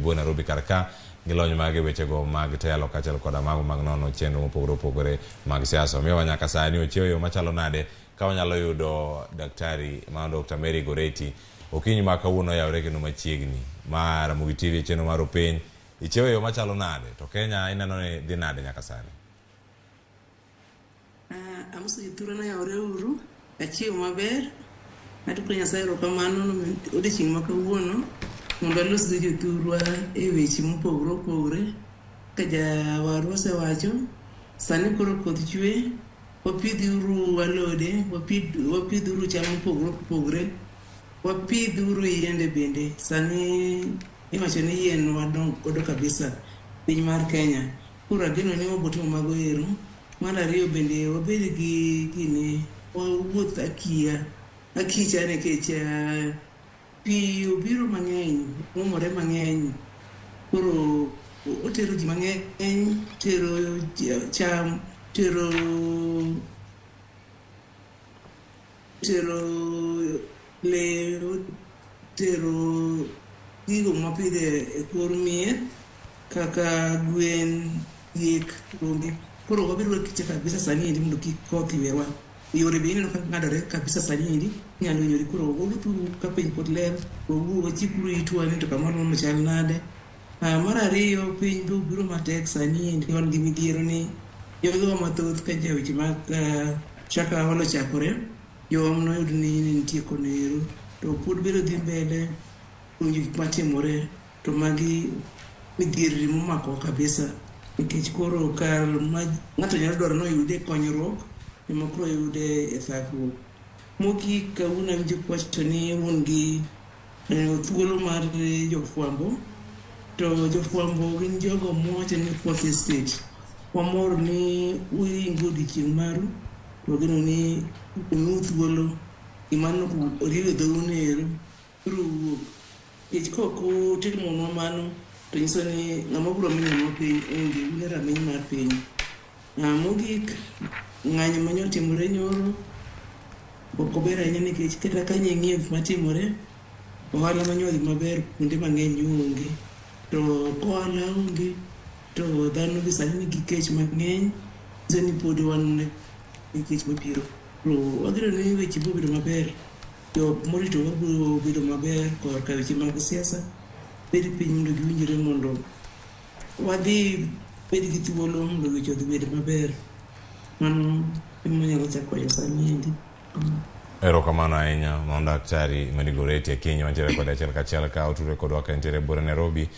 buore Nairobi kar ka gi lony mage wechego mag telo kaachiel koda mago mag nono chenro mopogore opogore mag siasa. Omiyowa nyaka sani ochiew e yo machalo nade ka wanyalo yudo daktari ma Dr. Mary Goretti okinyi ma kawuono oyawore kendo machiegni ma Ramogi TV e chenro mar Opiny ichiew e yo machalo nade to Kenya ineno ni dhi nade nyaka sani? Amoso jothurwa noyawore uru, achiew maber. Adwoko Nyasaye erokamano odiochieng' ma kawuono mondo walos gi jothurwa e weche mopogore opogore. Kaka jawarwa osewacho, sani koro koth chwe, wapidh uru alode, wapidh uru cham mopogore opogore, wapidh uru yiende bende. Sani iwacho ni yien wadong godo kabisa piny mar Kenya. Koro ageno ni wabiro timo mago ero. Mar ariyo bende wabed gi gini, wawuoth akiya, akicha nikech pi obiro mang'eny, omore mang'eny. Koro otero ji mang'eny, otero cham, otero lee, otero gigo mwapidho e kor mier kaka gwen, diek, rombe. Koro wabedo akicha kabisa sani endi mondo kik koth ywewa. Yore be ineno ka ng'adore kabisa sani endi, inyalo hinyori. Koro wawuothuru ka piny pod ler, wachikuru itwa ni to kamoro chal nade. Mar ariyo, piny be obiro matek sani endi wan gi midhiero ni jogewa mathoth ka weche mag Shakahola ochakore, jowa noyud ni nitie kono ero. To pod bedo dhi mbele puonjo gik matimore to magi midhierni momakowa kabisa nikech koro kar ma ng'ato nyalo dwaro ni oyude konyruok ema koro oyude e thagruok. Mogik kawuono awinjo kiwacho ni un gi thuolo mar jofwambo to jofwambo gin jogo mwawacho ni fourth estate. Wamor ni uringo odiochieng' maru to wageno ni umiu thuolo gima oriw e dhou no ero biro wuok. Nikech kok utimonwa mano to nyiso ni ng'ama biro menyonwa piny onge, un e rameny mar piny. Mogik, ng'anyo mane otimore nyoro ok ober ahinya nikech kata ka ing'iyo gik matimore, ohala mane odhi maber kuonde mang'eny onge. To kohala onge to dhano be sani nigi kech mang'eny, nyiso ni pod wan gi kech mabiro. Koro wageno ni weche biro bedo maber, jok moritowa biro bedo maber korka weche mag siasa, bed piny mondo giwinjre mondo wadhi bed gi thuolo mondo weche odhi obed maber. Mano ema anyalo chako wacho sani endi. Erokamano ahinya mano daktari Mary Goretti Akinyi wantiere kode achiel kachiel ka otudore kodwa ka entiere buore Nairobi.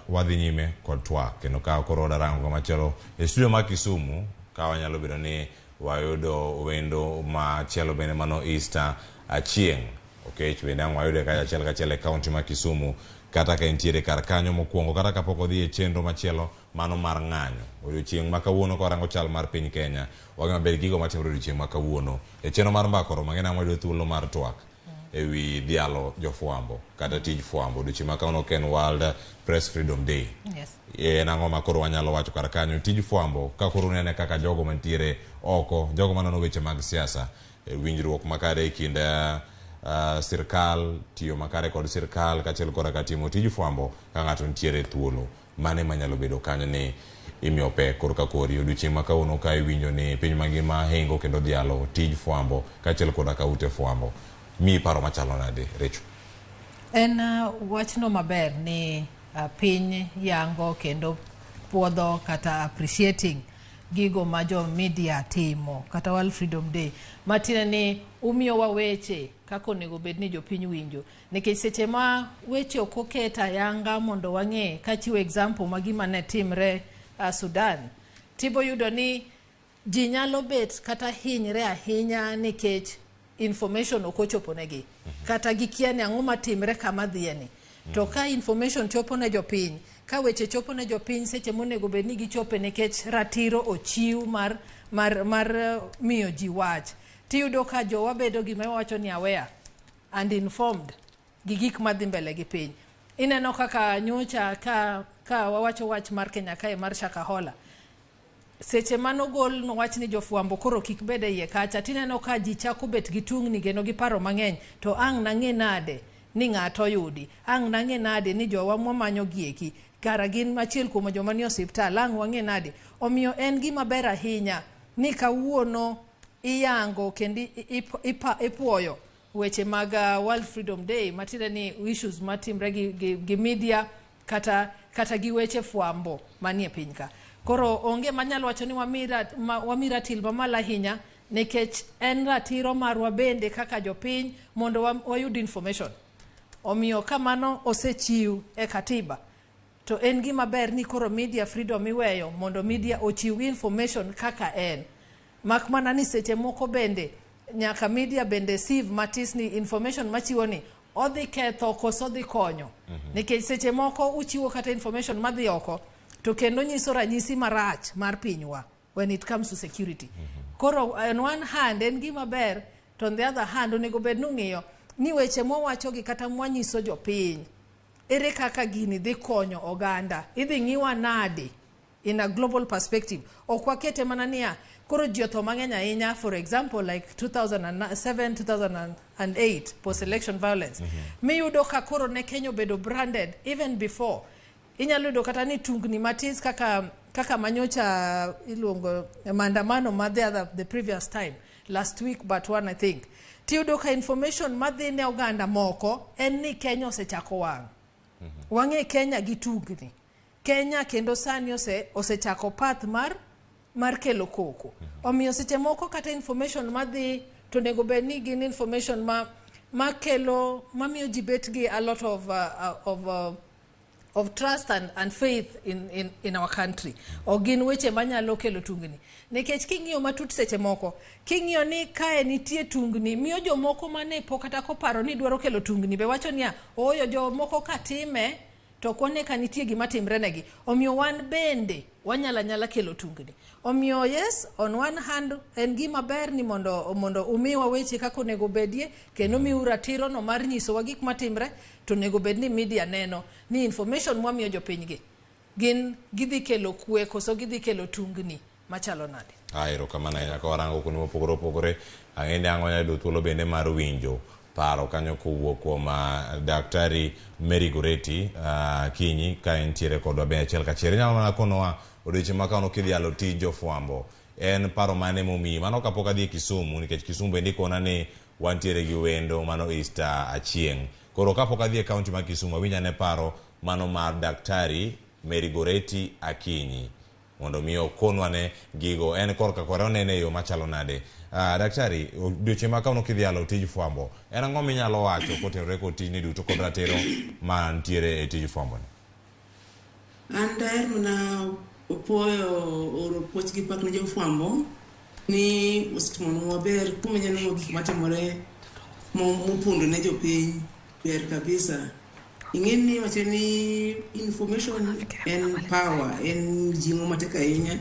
Wadhi nyime kod twak kendo ka koro wadarango kamachielo e studio ma Kisumu ka wanyalo bedo ni wayudo wendo machielo bende mano Easter Achieng'. Okech bende ang' wayude kacha achiel kachiel e kaunti ma Kisumu kata ka entiere kar kanyo mokwongo kata kapok odhi e chenro machielo mano mar ng'anyo. Odiochieng' ma kawuono ka warango chal mar piny Kenya, wang'e maber gigo matimore odiochieng' ma kawuono. E chenro mar mbaka oromo ang'e ni wayudo thuolo mar twak ewi dhialo jofwambo kata tij fwambo. Odiochieng' ma kawuono ok en World Press Freedom Day. Yes. En ang'o ma koro wanyalo wacho kar kanyo? Tij fwambo ka koro unene kaka jogo mantiere oko, jogo manono weche mag siasa, winjruok makare e kind sirkal, tiyo makare kod sirkal kaachiel koda ka timo tij fwambo ka ng'ato nitiere thuolo. Mane manyalo bedo kanyo ni imiyo pek korka kori odiochieng' ma kawuono ka iwinjo ni piny mangima hingo kendo dhialo tij fwambo kaachiel koda ka ute fwambo. Miyi paro machalo nade Recho? En wachno maber ni piny yango kendo puodho kata appreciating gigo ma jo media timo kata World Freedom Day matiende ni umiyowa weche kaka onego bed ni jopiny winjo nikech seche ma weche ok oket ayanga mondo wang'e kachiwo example ma gima ne timre Sudan tibo yudo ni ji nyalo bet kata hinyre ahinya nikech information ok ochopo negi kata gikia ni ang'o matimre kama dhiye ni to ka information chopo ne jopiny ka weche chopo ne jopiny seche monego bed ni gichope nikech ratiro ochiw mar miyo ji wach tiyudo ka jowa bedo gima wacho ni aware and informed gi gik madhi mbele gi piny ineno kaka nyocha ka wawacho wach mar Kenya kae mar Shakahola seche manogol nowach ni jofwambo koro kik bed e iye kacha tineno ka ji chako bet gi tungni kendo gi paro mang'eny to ang' nang'e nade ni ng'ato oyudi. Ang' nang'e nade ni jowa mwamanyo gieki kara gin achiel kuom joma nie osiptal, ang' wang'e nade. Omiyo en gima ber ahinya ni kawuono iyango kendo ipuoyo weche mag World Freedom Day, matiende ni issues matimre gi media kata gi weche fwambo manie piny ka. Koro onge manyalo wacho ni wami ratil mamalo ahinya, nikech en ratiro marwa bende kaka jopiny mondo wayud information. Omiyo kamano osechiw e katiba, to en gima ber ni koro media freedom iweyo mondo media ochiw information kaka en. Mak mana ni seche moko bende nyaka media bende sieve matis ni information machiwo ni odhi ketho koso odhi konyo. Nikech seche moko uchiwo kata information madhi oko to kendo nyiso ranyisi marach mar pinywa when it comes to security. Koro on one hand en gima ber, to on the other hand onego bed ni ung'iyo ni weche mwawacho gi kata mwanyiso jopiny, ere kaka gini dhi konyo oganda, idhi ng'iwa nade in a global perspective. Ok wakete mana niya koro ji otho mang'eny ahinya, for example like 2007 2008 post election violence, miyudo ka koro ne Kenya obedo branded. Even before, inyalo yudo kata ni tungni matis kaka manyocha iluongo maandamano ma the previous time, last week but one I think, tiyudo ka information madhi ne oganda moko en ni Kenya osechako wang' wang'e Kenya gi tungni Kenya kendo sani osechako path mar kelo koko. Omiyo seche moko kata information madhi to onego bed ni gin information ma makelo mamiyo ji bet gi a lot of trust and faith in our country. Ok gin weche manyalo kelo tungni. Nikech king'iyo matut seche moko, king'iyo ni kae nitie tungni, miyo jomoko mane pok kata koparo ni dwaro kelo tungni be wacho niya, ooyo jomoko ka time to ok wane ka nitie gima timre negi. Omiyo wan bende wanyalo anyala kelo tungni. Omiyo yes, on one hand en gima ber ni mondo umiwa weche kaka onego bedie kendo miu ratiro no mar nyisowa gik matimre, to onego bed ni media neno ni information mwamiyo jopiny gi gin gidhi kelo kwe koso gidhi kelo tungni machalo nade. Erokamano ahinya. Ka warango kuonde mopogore opogore, ang'e ni ang' wanyalo yudo thuolo bende mar winjo paro kanyo kowuok kuom Daktari Mary Goretti Akinyi ka entiere kodwa be achiel kachiel. Inyalo mana konowa odiochieng' ma kawuono kidhialo tij jofwambo, en paro mane momiyi? Mano kapok adhi e Kisumu, nikech Kisumu bende ikona ni wantiere gi wendo mano Easter Achieng'. Koro kapok adhi e kaunti ma Kisumu, awinj ane paro mano mar Daktari Mary Goretti Akinyi mondo mi okonwa ne gigo en korka kore onene e yo machalo nade. Daktari, odiochieng' ma kawuono kidhialo tij fwambo, en ang'o minyalo wacho kotenore kod tijni duto kod ratiro mantiere e tij fwambo ni? An daher mana puoyo oro puoch gi pak ne jofwambo ni osetimonwa maber kumenyanwa gik matimore mopondo ne jopiny ber kabisa. Ing'e ni wacho ni information en power, en jing'o matek ahinya.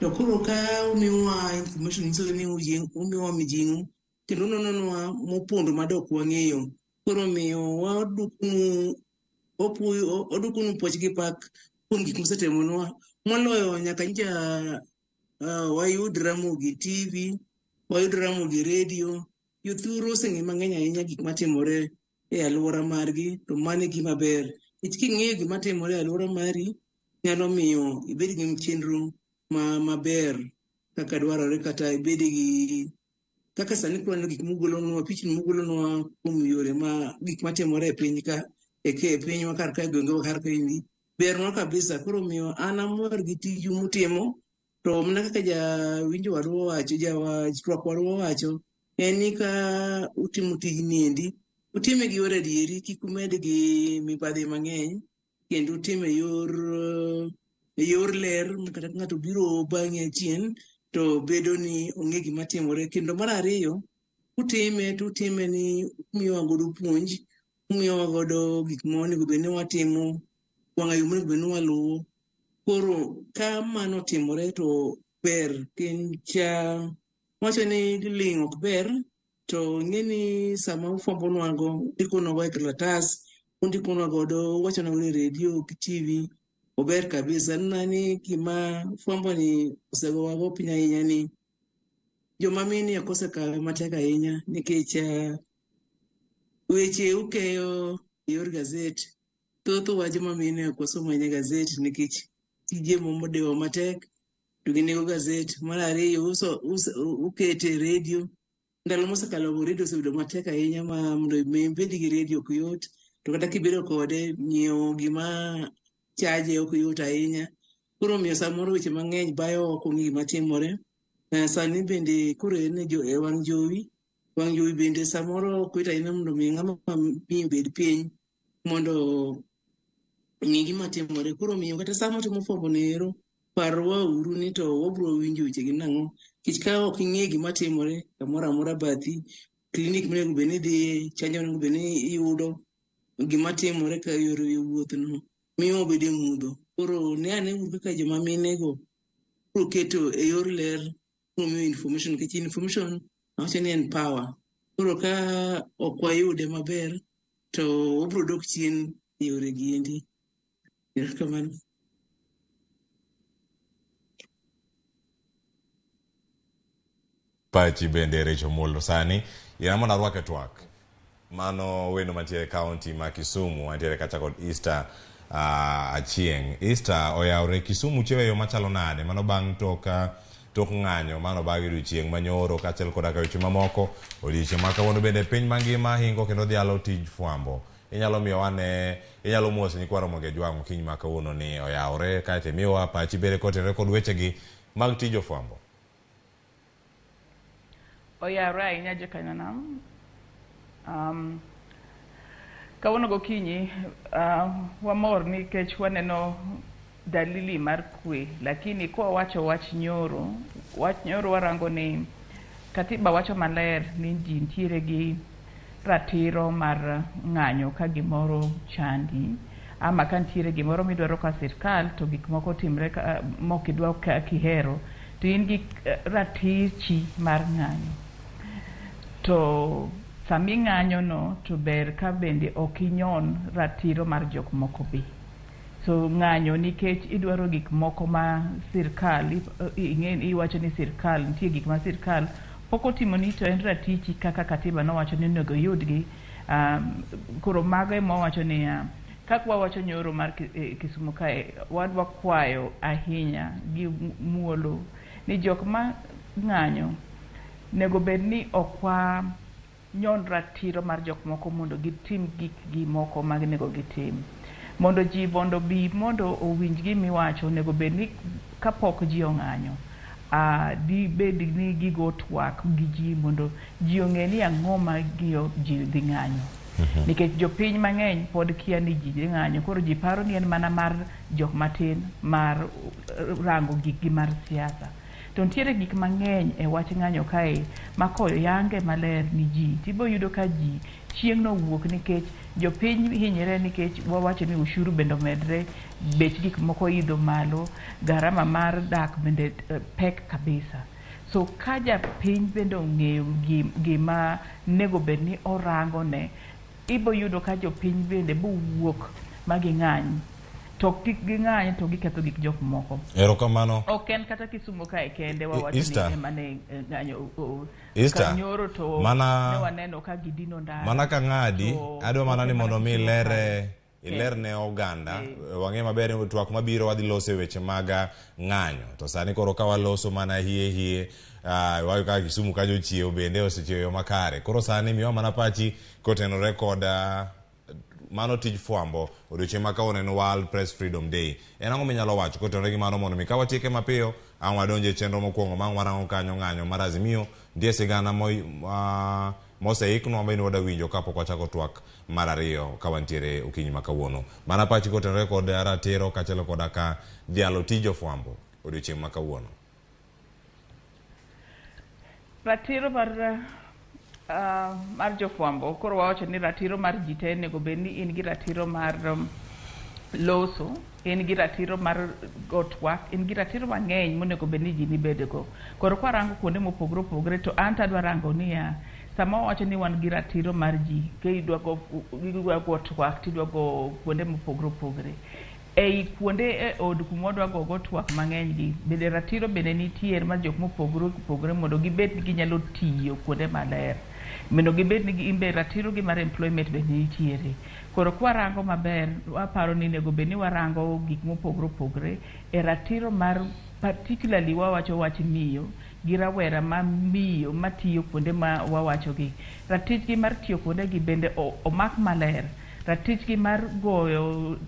To koro ka umiwa information nyiso ni umiwa mijing'o kendo unononwa mopondo madok wang'eyo. Koro omiyo wadwokonu puoch gi pak kuom gik musetimonwa moloyo nyaka nyocha wayud Ramogi TV, wayud Ramogi Radio. Jothuru oseng'e mang'eny ahinya gik matimore e alwora margi, to mano e gima ber. Nikech king'eyo gima timore e alwora mari, nyalo miyo ibed gi chenro maber kaka dwarore, kata ibed gi kaka sani koro waneno gik mugolonwa, pichni mugolonwa kuom yore ma gik matimore e piny ka, e pinywa kar ka, e gwengewa kar kaendi, bernwa kabisa. Koro omiyo an amor gi tiju mutimo, to mana kaka jawinjo wadwa owacho, jatwak wadwa owacho, en ni ka utimo tijni endi, utime gi yor adieri, kik umed gi mibadhi mang'eny, kendo utime e yor ler, kata ka ng'ato biro bang'i achien, to bedo ni ong'e gima timore. Kendo mar ariyo, utime to utime ni umiyowa godo puonj, umiyowa godo gik ma onego bed ni watimo, wang'ayo monego bed ni waluwo. Koro ka mano otimore to ber, nikech wacho ni ling' ok ber, to ing'e ni sama ufwambonwago, undikonwago e kalatas, undikonwa godo, uwachonwa godo e redio gi TV, ober kabisa. Aneno ni gima fwambo ni osegowago piny ahinya ni joma mine ok osekawe matek ahinya, nikech Weche ukeyo e yor gazet. Thothwa joma mine ok wasomo ahinya gazet nikech tije modewa matek to ginego gazet. Mar ariyo ukete e redio. Ndalo mosekalo go redio osebedo matek ahinya ma mondo ibed gi redio ok yot. To kata kibedo kode nyiewo gima chaje ok yot ahinya. Koro omiyo samoro weche mang'eny bayo ok ong'e gima timore. Sani bende koro en e wang' jowi. Wang' jowi bende samoro ok yot ahinya mondo mi ng'ama miyo obed piny mondo ng'i gima timore. Koro omiyo kata sama utimo fwambo no ero, parwa uru ni to wabiro winjo wechegi nang'o. Nikech ka ok ing'e gima timore kamoro amora bathi, klinik monego bed ni idhiye, chanjo monego bed ni iyudo, gima timore ka yore wuoth no miyo wabedo e mudho. Koro ne ane uru kaka joma mine go biro keto e yor ler biro miyo information nikech information awacho ni en power. Koro ka ok wayude maber to wabiro dok chien e yore gi endi. Erokamano. Pachi bende Rachel Molo sani ina mondo arwak e twak. Mano wendo mantiere e kaunti ma Kisumu, wantiere kacha kod Easter Achieng'. Easter oyawre Kisumu chiewo e yo machalo nade? Mano bang' tok tok ng'anyo mano bang' odiochieng' manyoro kaachiel koda ka weche mamoko. Odiochieng' ma kawuono bende piny mangima hingo kendo dhialo tij fwambo. Inyalo miyo wane, inyalo moso nyikwa Ramogi Ajwang' okinyi ma kawuono ni oyawre kaeto imiyowa pachi bende kotenore kod wechegi mag tij ofwambo. Oyawre ahinya jokanyanam. Kawuono gokinyi wamor nikech waneno dalili mar kwe, lakini kwa wacho wach nyoro warango ni katiba wacho maler ni ji nitiere gi ratiro mar ng'anyo ka gimoro chandi ama ka nitiere gimoro midwaro ka sirkal to gik moko timre ka mokidwa ka kihero to in gi ratichi mar ng'anyo. To sami ng'anyo no to ber ka bende ok inyon ratiro mar jok moko be. So ng'anyo nikech idwaro gik moko ma sirkal ing'e iwacho ni sirkal nitie gik ma sirkal pok otimoni to en ratichi kaka katiba nowacho ni onego iyudgi. Koro mago ema wawacho niya kaka wawacho nyoro mar Kisumu kae wadwa kwayo ahinya gi muolo ni jok ma ng'anyo nego bed ni ok wa nyon ratiro mar jok moko mondo gitim gikgi moko ma onego gitim. Mondo ji mondo bi mondo owinj gimiwacho onego bed ni kapok ji ong'anyo dibed ni gigo twak gi ji mondo ji ong'e ni ang'o ma miyo ji dhi ng'anyo. Nikech jopiny mang'eny pod kia ni ji dhi ng'anyo, koro ji paro ni en mana mar jok matin mar rango gikgi mar siasa. To nitiere gik mang'eny e wach ng'anyo kae ma koyange maler ni ji tibo yudo ka ji chieng' no wuok nikech jopiny hinyre nikech wawacho ni ushuru bende omedre, bech gik moko idho malo, garama mar dak bende pek kabisa. So ka japiny bende ong'eyo gima nego bed ni orango ne, ibo yudo ka jopiny bende bowuok ma ging'any. To kik ging'any to giketho gik jok moko. Erokamano. Ok en kata Kisumu kae kende wawacho ni ema ne ng'anyo Easter, nyoro to ne waneno ka gidino ndara. Mana ka ng'adi, adwa mana ni mondo mi ilere ilerne oganda wang'e maber ni twak mabiro wadhi loso e weche mag ng'anyo. To sani koro ka waloso mana hie hie wayudo ka Kisumu kanyo chiewo bende osechiewo yo makare. Koro sani miwa mana pachi kotenore kod mano tij fwambo odiochieng' ma kawuono en World Press Freedom Day. En ang'o minyalo wacho kotenore gi mano mondo mi ka watieke mapiyo ang' wadonje e chenro mokwongo ma ang' warango kanyo ng'anyo mar Azimio nitie sigana moseiknwa ma in wada winjo kapok wachako twak mar ariyo ka wantiere okinyi ma kawuono. Mana pachi kotenore kod ratiro kaachiel koda ka dhialo tij jofwambo odiochieng' ma kawuono. Ratiro mar jofwambo, koro wawacho ni ratiro mar ji te onego bed ni in gi ratiro mar loso, in gi ratiro mar go twak, in gi ratiro mang'eny monego bed ni ji nibedgo. Koro kwarango kuonde mopogore opogore to an tadwa rango niya, sama wawacho ni wan gi ratiro mar ji, ka idwa go twak tidwa go kuonde mopogore opogore. Ei kuonde e od kuma wadwa gogo twak mang'eny gi, bende ratiro bende nitie mar jok mopogore opogore mondo gibed ni ginyalo tiyo kuonde maler. Mondo gibed ni gin be ratiro gi mar employment bende nitiere. Koro kwarango maber, waparo ni onego bed ni warango gik mopogore opogore e ratiro mar particularly wawacho wach miyo gi rawera ma miyo matiyo kuonde ma wawachogi. Ratichgi mar tiyo kuondegi bende omak maler. Ratichgi mar goyo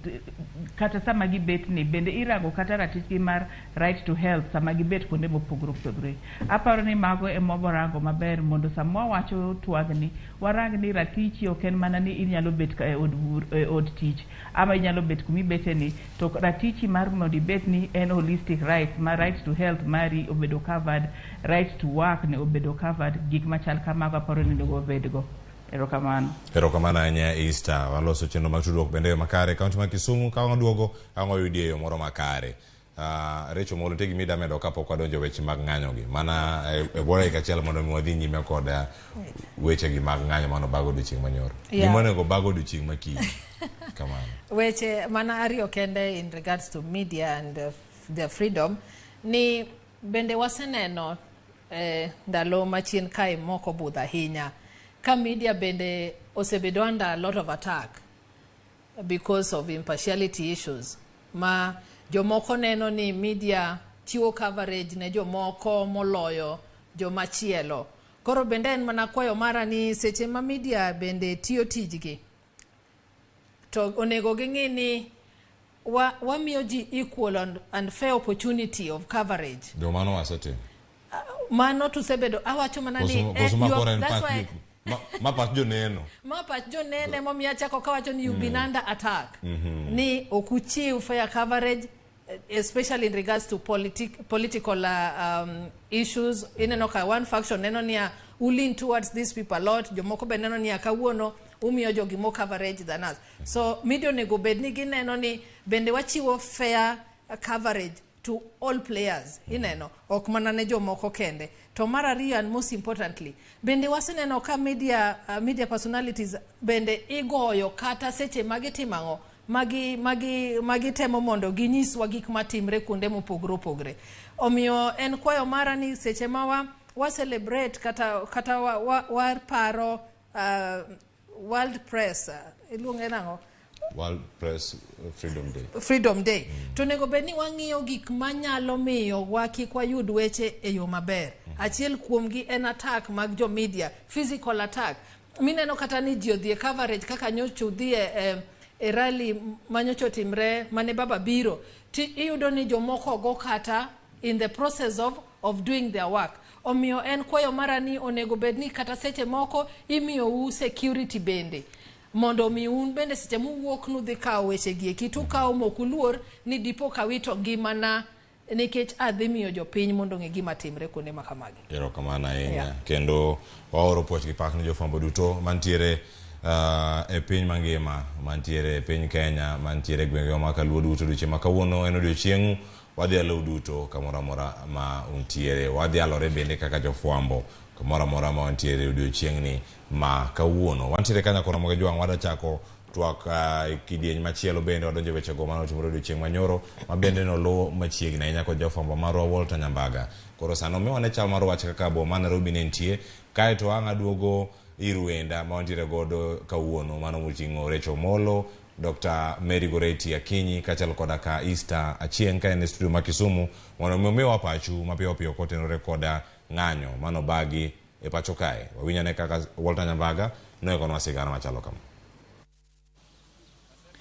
kata sama gibet ni bende irango kata ratichgi mar right to health sama gibet kuonde mopogore opogore. Aparo ni mago ema waborango maber mondo sama wawacho twagni warang ni ratichi ok en mana ni inyalo bet e od, e od tich ama inyalo bet kumibete ni to ratichi mar mondo ibet ni en holistic rights ma right to health mari obedo covered, right to work ne obedo covered, gik machal kamago aparo ni onego wabedgo. Erokamano. Erokamano ahinya Easter. Waloso chenro mag tudruok bende e yo makare. Kaunti ma Kisumu ka waduogo ang' wayudi e yo moro makare. Rachel Molo, nitie gima ida medo kapok wadonjo weche mag ng'anyo gi. Mana e bwo dakika achiel mondo mi wadhi nyime kod weche gi mag ng'anyo mano bago odiochieng' manyoro. Gima onego bag odiochieng' ma kiny. Kamano. Weche mana ariyo kende in regards to media and their freedom ni bende waseneno ndalo machien kae moko budho ahinya ka media bende osebedo under a lot of attack because of impartiality issues ma jomoko neno ni media chiwo coverage ne jomoko moloyo jomachielo. Koro bende en mana kwayo mara ni seche ma media bende tiyo tijgi to onego ging'i ni wamiyo ji equal and fair opportunity of coverage. Jo mano wasetimo. Mano tusebedo awacho mana ni Koso ma koro en pach ma pach joneno. Ma pach joneno emomiyo achako kawacho ni you've been under attack. Ni ok uchiw fair coverage especially in regards to political issues. Ineno ka one faction neno niya u lean towards these people a lot, jomoko be neno niya kawuono umiyo jogi more coverage than us. So media onego bed ni gineno ni bende wachiwo fair coverage to all players, ineno, ok mana ne jomoko kende. To mar ariyo and most importantly, bende waseneno ka media personalities bende igoyo kata seche magitimo ang'o, magi temo mondo ginyiswa gik matimre kuonde mopogore opogore. Omiyo en kwayo mara ni seche ma wa celebrate kata waparo World Press, iluonge nang'o? World Press Freedom Day. Freedom Day. To onego bed ni wang'iyo gik manyalo miyo wa kik wayud weche e yo maber. Achiel kuomgi en attack mag jo media, physical attack. Mineno kata ni ji odhi e coverage kaka nyocha udhi e rally manyocha otimre mane baba biro. Ti iyudo ni jomoko ogo kata in the process of doing their work. Omiyo en kwayo mara ni onego bed ni kata seche moko imiyou security bende. Mondo mi un bende seche muwuok nudhi kawo weche gi eki tukawo mok uluor ni dipo ka wito ngimana nikech adhi miyo jopiny mondo ong'e gima timre kuonde ma kamagi. Erokamano ahinya. Kendo waoro puoch gi pak ne jofwambo duto mantiere e piny mangima, mantiere e piny Kenya, mantiere e gwenge ma Kaluo duto. Odiochieng' ma kawuono en odiochieng'u, wadhialou duto kamoro amora ma untiere. Wadhialore bende kaka jofwambo kamoro amora ma wantiere odiochieng'ni ma kawuono. Wantiere ka nyakoro Ramogi Jwang', wadwa chako twak e kidieny machielo bende wadonjo e wechego mane otimore odiochieng' manyoro ma bende noluw machiegni ahinya kod jafwambo marwa Walter Nyambaga. Koro sano miwa ne chal mar wach kaka boma ma Nairobi ne nitie, kaeto ang' aduogo ir wenda ma wantiere godo kawuono mano moting'o Rachel Omolo, Dr. Mary Goretti Akinyi kaachiel koda ka Easter Achieng' ka en e studio ma Kisumu mondo mi omiwa pachu mapiyo piyo kotenore koda ng'anyo manobagi e pacho kae. Wawinj ane kaka Walter Nyambaga noikonwa sigana machalo kama.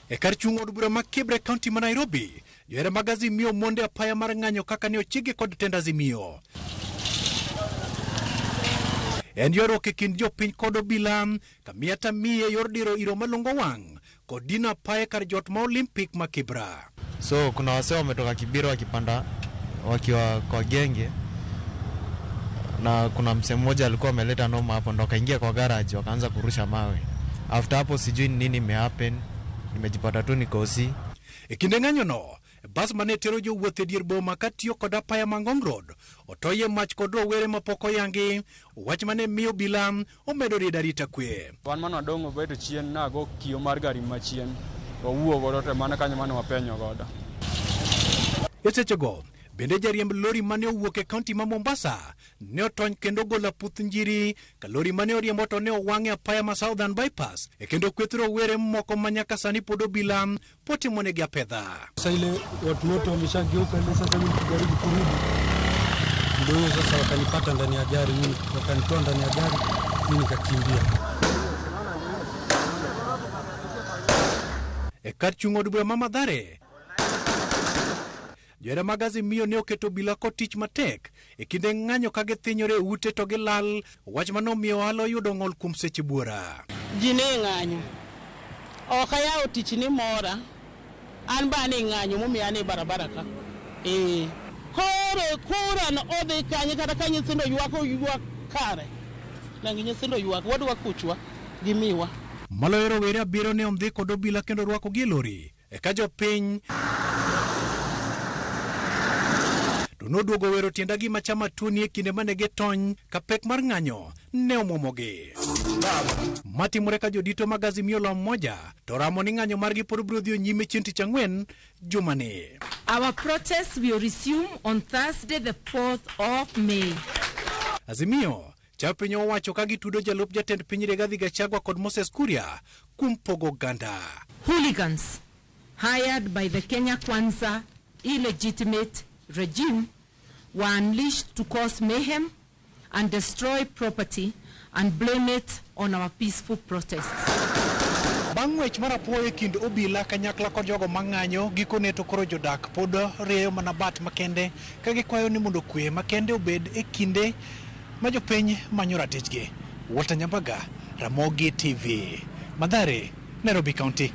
E kar chung' od bura ma Kibra e kaunti ma Nairobi, johera mag Azimio monde apaya mar ng'anyo kaka ne ochikgi kod tend Azimio. En ywaruok e kind jopiny kod obila kamiya tamiye yor diro iro malongo wang' kod dino apaya kar jot ma Olympic ma Kibra. So kuna wasee wametoka Kibera wakipanda wakiwa kwa genge, na kuna msee mmoja alikuwa ameleta noma hapo, ndo akaingia kwa garage wakaanza kurusha mawe. After hapo sijui ni nini imehappen, nimejipata tu niko OC. E kinde ng'anyo no, bas mane tero jowuoth e dier boma katiyo kod apaya ma Ngong Road otoye mach kod rowere mapok oyangi, wach mane miyo obila omedo riedo arita kwe. Wan mane wadong' obeto chien nago kio mar gari machien, wawuo godo to mana kanyo mane wapenyo godo. E sechego, Bende jariemb lori mane owuok e kaunti ma Mombasa ne otony kendo ogolo aputh njiri ka lori mane oriembo to ne owang' e apaya ma Southern Bypass e kendo kweth rowere moko ma nyaka sani pod obila potimonegi apedha. Sasa ile watu wote wameshageuka ile, sasa mimi nikijaribu kurudi, ndio hiyo sasa wakanipata ndani ya gari, mimi wakanitoa ndani ya gari, mimi nikakimbia. E kar chung' od bura ma Mathare, johera mag Azimio ne oketo obila kod tich matek e kinde ng'anyo ka githinyore e ute to gilal, wach manomiyo ohala oyudo ng'ol kuom seche buora. Ji ne ng'anyo. Ok ayawo tich ni mora. An ba ne ng'anyo momiyo an e barabara ka. Koro kura no odhi kanye kata ka nyithindo ywak oywak kare. Nangi nyithindo ywak wadwa kuchwa gimiwa. Maloyo rowere abiriyo ne ondhi kod obila kendo rwakogi e lori. Eka jopiny to noduogo wero tienda gima chama tuoni e kinde mane gitony ka pek mar ng'anyo ne omwomogi. Matimore ka jodito mag Azimio la Umoja to ramo ni ng'anyo margi pod biro dhi nyime chieng' tich ang'wen jumani. Our protest will resume on Thursday the 4th of May. Azimio cha piny owacho ka gitudo jalup jatend piny Rigathi Gachagua kod Moses Kuria kuom pogo oganda. Hooligans hired by the Kenya Kwanza illegitimate regime were unleashed to cause mayhem and destroy property and blame it on our peaceful protests. Bang' wech mar apoya e kind obila kanyakla kod jogo mang'anyo, gikone to koro jodak pod rieyo mana bat makende ka gikwayo ni mondo kwe makende obed e kinde ma jopiny manyo ratichgi. Walter Nyambaga, Ramogi TV, Mathare, Nairobi County.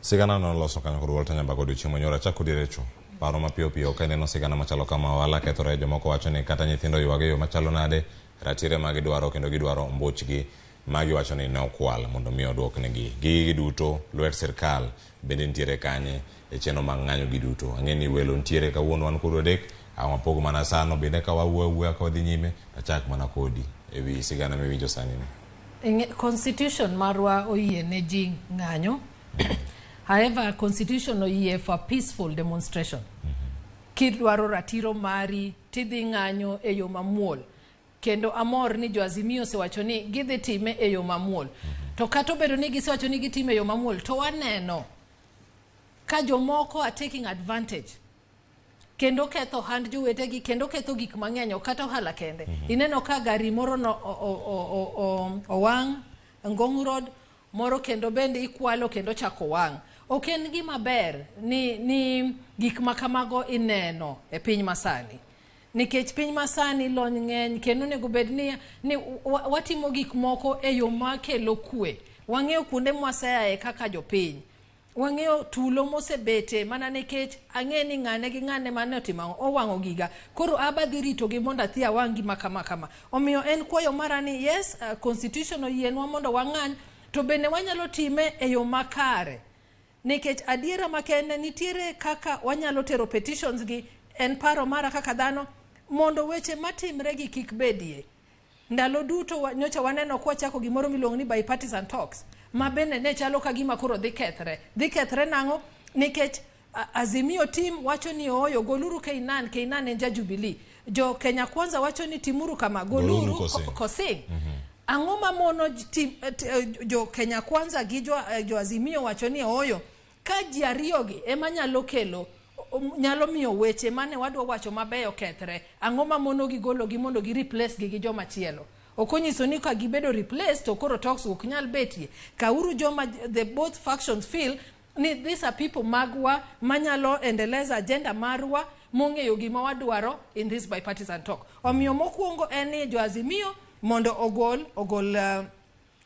Sigana noloso kanyo kod Walter Nyambaga odiochieng' manyoro. Achako direcho paro mapiyo piyo ka ineno sigana machalo kama, ohala kethore, jomoko wacho ni kata nyithindo ywag e yo machalo nade, ratire ma gidwaro kendo gidwaro mbuchgi magiwacho ni ne okwal mondo mi oduoknegi. Gigi duto lwet sirkal bende nitiere kanye e chenro mag ng'anyo gi duto. Ang'e ni welo nitiere kawuono wan kod adek, ang' wapog mana sano bende ka wawuoyo awuoya ka wadhi nyime achak mana kodi ewi sigana miwinjo sani ni. Constitution marwa oyie ne ji ng'anyo. However, constitution oyie for peaceful demonstration. Kidwaro ratiro mari tidhi ng'anyo e yo mamuol. Kendo amor ni jo Azimio osewacho ni gidhi time e yo mamuol. To kata obedo ni gisewacho ni gitime e yo mamuol, to waneno ka jomoko are taking advantage kendo ketho hand jowetegi kendo ketho gik mang'eny ok kata ohala kende. Ineno ka gari moro no owang' Ngong Road moro kendo bende ikwalo kendo chako wang'. Ok en gima ber ni gik ma kamago ineno e piny masani. Nikech piny masani lony ng'eny kendo onego bed ni watimo gik moko e yo makelo kwe. Wang'eyo kuonde mwaseaye kaka jopiny. Wang'eyo tulo mosebete mana nikech ang'e ni ng'ane gi ng'ane mane otimo ang'o, owang'o giga. Koro aba dhi ritogi mondo athi awang' gima kama kama. Omiyo en kwayo mara ni yes, constitution oyienwa mondo wang'any, to bende wanyalo time e yo makare. Nikech adiera makende nitiere kaka wanyalo tero petitions gi, en paro mara kaka dhano, mondo weche matimre gi kik bedie. Ndalo duto nyocha waneno kwachako gimoro miluongo ni bipartisan talks, ma bende ne chalo ka gima koro dhi kethre. Dhi kethre nang'o? Nikech Azimio team wacho ni ooyo, goluru Keinan, Keinan en ja Jubilee. Jo Kenya Kwanza wacho ni timuru kama, goluru Kosing. Ang'o mamono jo Kenya Kwanza gi jo Azimio wacho ni ooyo, ka ji ariyogi ema nyalo kelo, nyalo miyo weche mane wadwa wacho mabeyo kethre. Ang'o mamono gi golo gi mondo gi replace gi gi joma chielo? Ok onyiso ni ka gibedo replaced to koro talks ok nyal betie. Kauru joma the both factions feel ni these are people magwa manyalo endeleza agenda marwa mong'eyo gima wadwaro in this bipartisan talk. Omiyo mokwongo en ni jo Azimio mondo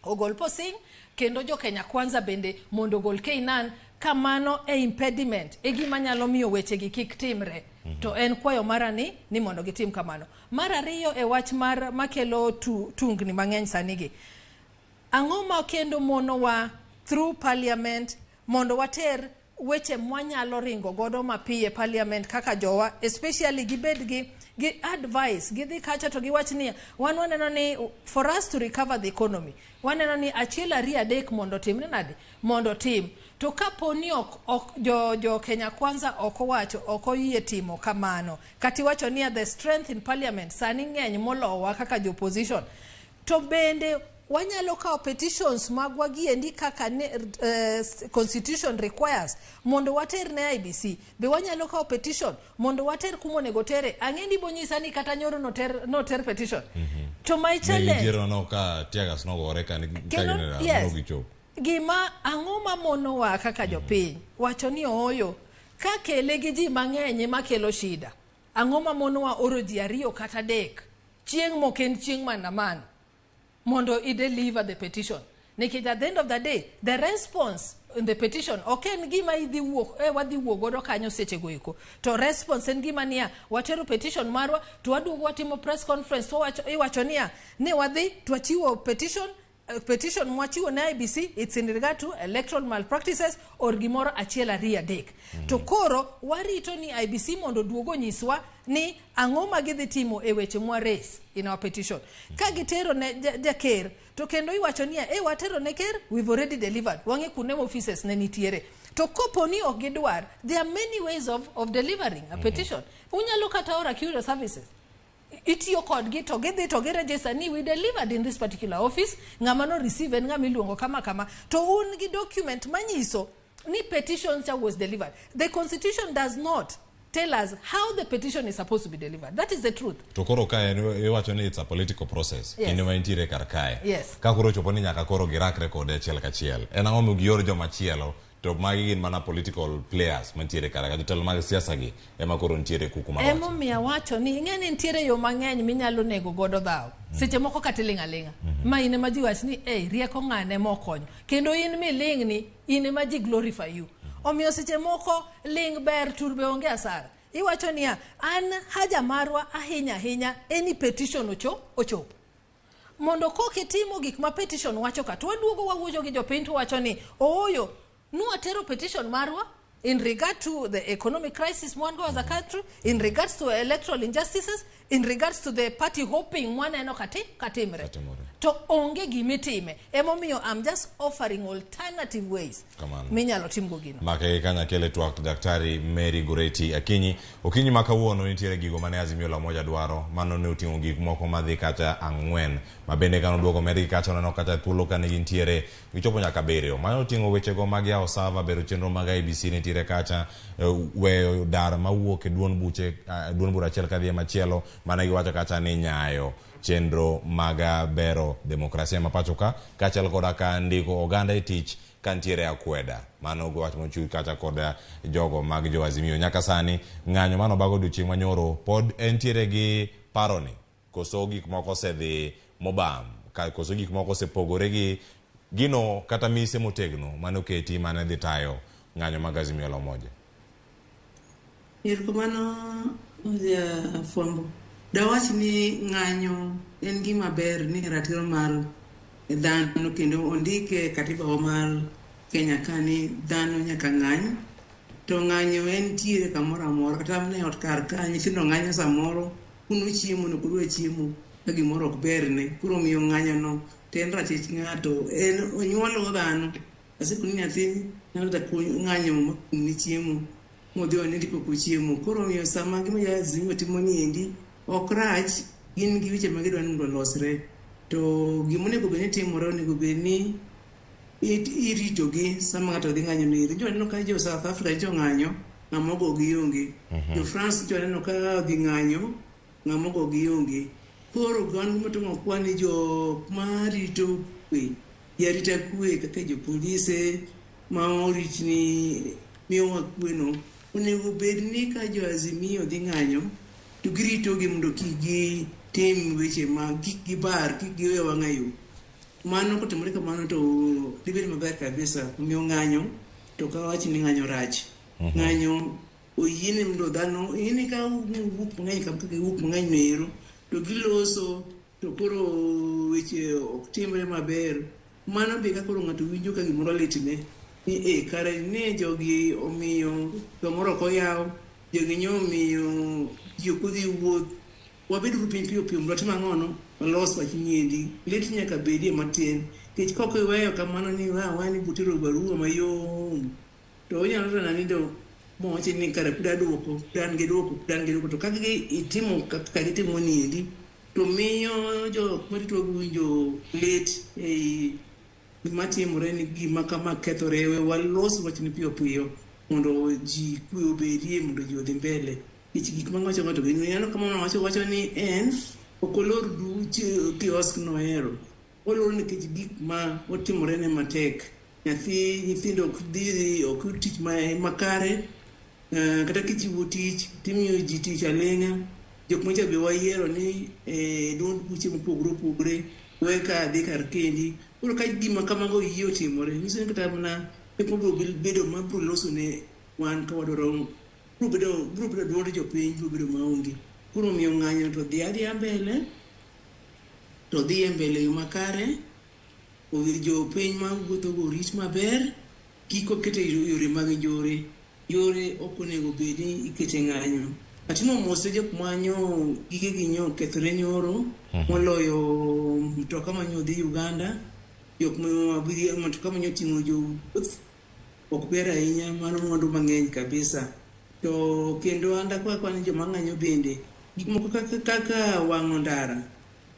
ogol Posing, kendo jo Kenya Kwanza bende mondo ogol Keinan, kamano e impediment e gima nyalo miyo weche gi kik timre. To en kwayo mara ni mondo gitim kamano. Mar ariyo e wach mar makelo tungni mang'eny sani gi. Ang'o ma kendo monowa through parliament mondo water weche mwanyalo ringo godo mapiyo e parliament kaka jowa, especially gibed gi advice, gidhi kacha to giwach ni wan waneno ni for us to recover the economy, waneno ni achiel, ariyo, adek mondo timre nade, mondo tim. To kapo ni ok jo Kenya Kwanza ok owacho, ok oyie timo kamano, kata iwacho ni the strength in parliament sani ng'eny molowa kaka jo opposition, to bende wanyalo kawo petitions magwa giendi kaka ne, constitution requires mondo water ne IEBC. Be wanyalo kawo petition mondo water kuma onego tere? Ang'e ni bonyisa ni kata nyoro noter petition to my Ne challenge gintiere no ka teargas nogore ka Kendo- ka yes. gichopo. Gima ang'o mamonowa kaka jopiny wacho ni ooyo, ka kele gi ji mang'eny ema kelo shida, ang'o mamonowa oro ji ariyo kata adek chieng' mok en chieng' maandamano mondo i deliver the petition? Nikech at the end of the day, the response in the petition ok en gima idhi wuok wadhi wuok godo kanyo sechego eko, to response en gima niya, watero petition marwa to waduogo watimo press conference to iwacho niya ni wadhi to wachiwo petition, petition mwachiwo ne IEBC, it's in regard to electoral malpractices or gimoro achiel, ariyo, adek. To koro warito ni IEBC mondo oduog onyiswa ni ang'o ma gidhi timo e weche mwa raise in our petition. Ka gitero ne jaker to kendo iwacho niya, watero ne ker, we've already delivered, wang'e kuonde ma offices ne nitiere. To kopo ni ok gidwar, there are many ways of delivering a petition. Unyalo kata ora courier services, itiyo kodgi to gidhi to giregister ni we delivered in this particular office, ng'ama no receive en ng'ama iluongo kama kama, to un gi document manyiso ni petition cha was delivered. The constitution does not tell us how the petition is supposed to be delivered. That is the truth. To koro ka en iwacho ni it's a political process kinde ma intiere kar kae, ka koro ochopo ni nyaka koro girakre kode achiel kachiel, en ang'o momiyo gior jomachielo to magi gin mana political players mantiere kar ka, jotelo mag siasa gi ema koro nitiere kuku mar wach? Emomiyo awacho ni ing'e ni nitiere yo mang'eny minyalo nego godo dhaw. Seche moko kata iling' aling'a ma in ema ji wach ni ei rieko ng'ane mokonyo, kendo in miling' ni in ema ji glorify you. Omiyo seche moko ling' ber, tur be onge asara. Iwacho niya, an haja marwa ahinya ahinya en ni petition ochopo mondo kokitimo gik ma petition wacho ka, to waduogo wawuoyo gi jopiny to wacho ni ooyo, nwatero petition marwa in regard to the economic crisis mwan go as a country, in regards to electoral injustices, in regards to the party hopping mwaneno katimre Katimore. to onge gimitime. Emomiyo I'm just offering alternative ways Kamano. minyalo timgo gino. Make kanyakele twak Daktari Mary Goretti Akinyi. Okinyi ma kawuono nitiere gigo mane Azimio la Umoja dwaro, mano ne oting'o gik moko madhi kata ang'wen, ma bende kane oduogo medgi kacha oneno kata thuolo kane gintiere gichopo nyaka abiriyo. Mano oting'o wechego mag yawo sava, bero chenro mag IEBC nitiere kacha, weyo dar mawuok e duond buche, duond bura achiel kadhi e machielo, mane giwacho kacha ni nyayo chenro mag bero demokrasia ma pacho ka, kaachiel koda ka ndiko oganda e tich ka nitiere akweda. Mano wach mochiw kacha kod jogo mag jo Azimio. Nyaka sani ng'anyo mano bago odiochieng' manyoro pod entiere gi paroni, koso gik moko osedhi mobam, koso gik moko osepogore gi gino kata mise motegno mane oketi mane dhi tayo ng'anyo mag Azimio la Umoja? Erokamano, jafwambo. Dawach ni ng'anyo en gima ber, ni ratiro mar dhano, kendo ondike e katiba wa mar Kenya ka ni dhano nyaka ng'any. To ng'anyo en tiere kamoro amora, kata mana e ot kar ka nyithindo ng'anyo samoro kuno chiemo no kudwa chiemo ka gimoro ok berne. Koro omiyo ng'anyo no to en ratich ng'ato, en onyuol go dhano. Aseko ni nyathi nyalo kata ng'anyo makumni chiemo modhi onindi pok ochiemo. Koro omiyo sama gima jo Azimio timo ni endi ok rach, gin gi weche ma gidwa ni mondo olosre. To gima onego bed ni timore, onego bed ni iritogi sama ng'ato dhi ng'anyo ni. Jo aneno ka jo South Africa nyocha ong'anyo, ng'ama ogogi onge. Jo France nyocha aneno ka odhi ng'anyo, ng'ama ogogi onge. Koro wan gima tong'o kwa ni jok marito kwe, jarita kwe kaka jopolise ma orit ni miyowa kwe no, onego bed ni ka jo Azimio dhi ng'anyo to giritogi mondo kik gitim weche ma kik gibar, kik giwe wang'a yo. Mano kotimore kamano to dhi bedo maber kabisa. Omiyo ng'anyo to ok awach ni ng'anyo rach. Ng'anyo oyiene mondo dhano ing'eni ka wuok mang'eny kaka giwuok mang'eny no ero to giloso to koro weche ok timre maber. Mano be ka koro ng'ato winjo ka gimoro litne. Ni e kare ne jogi omiyo kamoro ok oyaw, jogi nyo omiyo ji ok odhi wuoth. Wabed uru piny piyo piyo mondo watim ang'ono? Walos wach niendi. Lit nyaka bedie matin. Nikech kok iweyo kamano ni wa aweya ni butero barua mayom to onyalo tana ni do mowachi ni kare pod aduoko, pod an gi duoko, pod an gi duoko. To kaka itimo kaka gitimo niendi to miyo jok marito winjo lit ei gima timore ni gima kama kethore. We walos wachni piyo piyo mondo ji kwe obedie, mondo ji odhi mbele. Nikech gik ma wacho ng'ato gin ineno kama wacho wacho ni en ok olor du kiosk nohero. Olor nikech gik ma otimore ne matek. Nyathi nyithindo ok dhi ok yud tich makare. Kata kichiwo tich timiyo ji tich aling'a. Jok macha be wayiero ni duond buche mopogore opogore we ka dhi kar kendi. Koro ka gima kamago yie otimore, nyiso ni kata mana pek mabiro bedo mabiro loso ne wan ka wadwaro biro bedo duond jopiny biro bedo maonge. Koro omiyo ng'anyo to dhi adhiya mbele, to dhi e mbele yo makare, jopiny ma wuotho go orit maber, kik okete yore mag njore. Yore ok onego bed ni ikete ng'anyo. Atimo mos ne jok manyo gigegi nyo okethore nyoro, moloyo mtoka manyo dhi Uganda, jok ma abiria mtoka manyo ting'o jowuoth ok ber ahinya, mano mwandu mang'eny kabisa. To kendo an dakwa kwa ni joma ng'anyo bende gik moko kaka wang'o ndara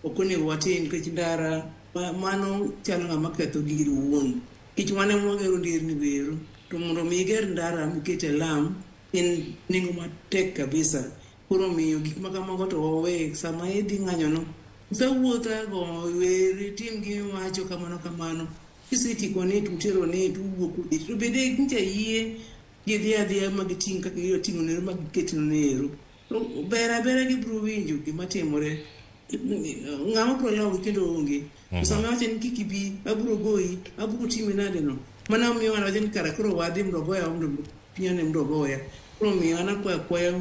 ok onego watim, nikech ndara mano chalo ng'ama ketho gigi owuon. Nikech wan ema wagero nderni go ero, to mondo mi iger ndara mikete lam en nengo matek kabisa. Koro omiyo gik ma kamago to wawe sama idhi ng'anyo no, usewuotha go wer itim gimiwacho kamano kamano. Kisetieko ni to utero ni to uwuok udhi. To bende nyicha yie gidhi adhiya ma giting' kaka gidwa ting'o nero ma giketno nero. To ber abera gibiro winjo gima timore. Ng'ama biro lawogi kendo onge. To sama iwacho ni kik ibi, abiro goyi, abiro timi nade no. Mano miyo ng'ato wacho ni kara koro wadhi mondo ogoya mondo piny one mondo ogoya. Koro omiyo an akwayo akwaya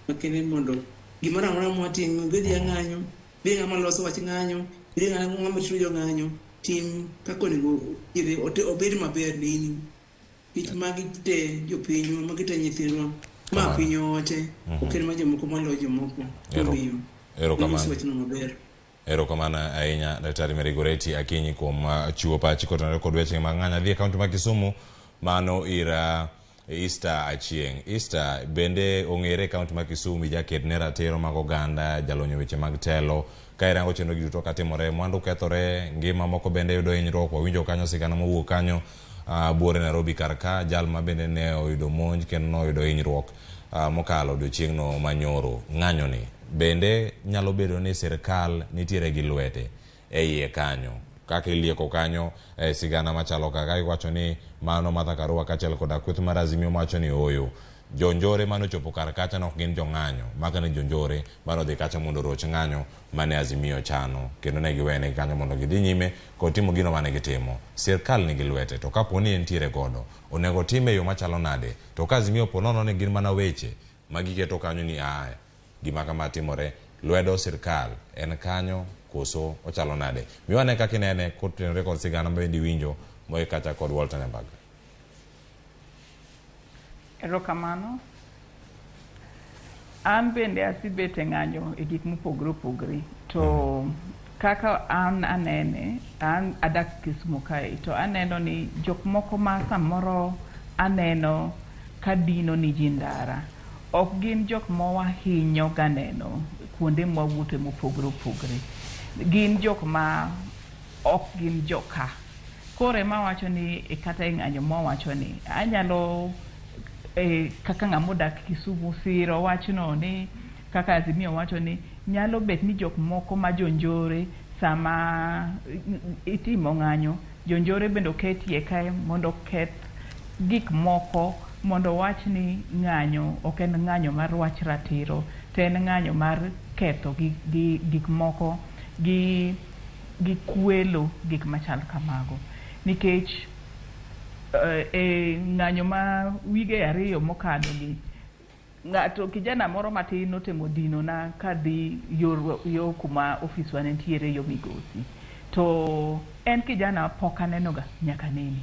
makende mondo gimoro amora mwatimo, ibed ja ng'anyo, bed ng'ama loso wach ng'anyo, bed ng'ama rito jong'anyo, tim kaka onego obed maber ne in. Nikech magi te jopinywa, magi te nyithindwa, ma piny ote, ok en ma jomoko maloyo jomoko. Omiyo Erokamano. walos wachno maber. Erokamano ahinya Daktari Mary Goretti Akinyi kuom chiwo pachi kotenore kod weche mag ng'anyo. Adhi e kaunti ma Kisumu, mano ir Easter Achieng'. Easter bende ong'ere e kaunti ma Kisumu jaked ne ratiro mag oganda, jalony e weche mag telo. Ka irango chenro gi duto katimore, mwandu kethore, ngima moko bende yudo hinyruok. Wawinjo kanyo sigana mowuok kanyo buore Nairobi kar ka, jal ma bende ne oyudo monj kendo noyudo hinyruok mokalo odiochieng'no manyoro. Ng'anyo ni bende nyalo bedo ni sirkal nitiere gi lwete e iye kanyo. Kaka ilieko kanyo sigana machalo kaka iwacho ni mano Martha Karua kaachiel koda kweth mar Azimio mawacho ni ooyo. Jonjore manochopo kar kacha ne ok gin jong'anyo, maka ni jonjore manodhi kacha mondo oroch ng'anyo mane Azimio chano, kendo ne giwene kanyo mondo gidhi nyime kod timo gino mane gitimo. Sirkal nigi lwete, to kapo ni entiere godo, onego time e yo machalo nade? To ka Azimio po nono ni gin mana weche ma giketo kanyo ni aa gima kama timore, lwedo sirkal en kanyo koso ochalo nade? Miwa ane kaka inene kotenore kod sigana ma bende iwinjo moik kacha kod Walter Nyambaga. Erokamano. An bende asebet e ng'anyo e gik mopogore opogore. To kaka an anene, an adak Kisumu kae, to aneno ni jok moko ma samoro aneno ka dino ni ji ndara, ok gin jok ma wahinyo ga neno kuonde mwawuothe mopogore opogore. Gin jok ma ok gin joka. Koro ema awacho ni kata e ng'anyo mwawacho ni anyalo kaka ng'ama odak Kisumu siro wachno ni kaka Azimio wacho ni nyalo bet ni jok moko ma jonjore sama itimo ng'anyo, jonjore bende oketie kae mondo oketh gik moko, mondo wach ni ng'anyo ok en ng'anyo mar wach ratiro, to en ng'anyo mar ketho gi gik moko gi kwelo gik machal kamago. Nikech e ng'anyo ma wige 2 mokadho gi, ng'ato kijana moro matin notemo dino na kadhi yo kuma ofiswa ne nitiere yo Migosi. To en kijana pok aneno ga nyaka nene.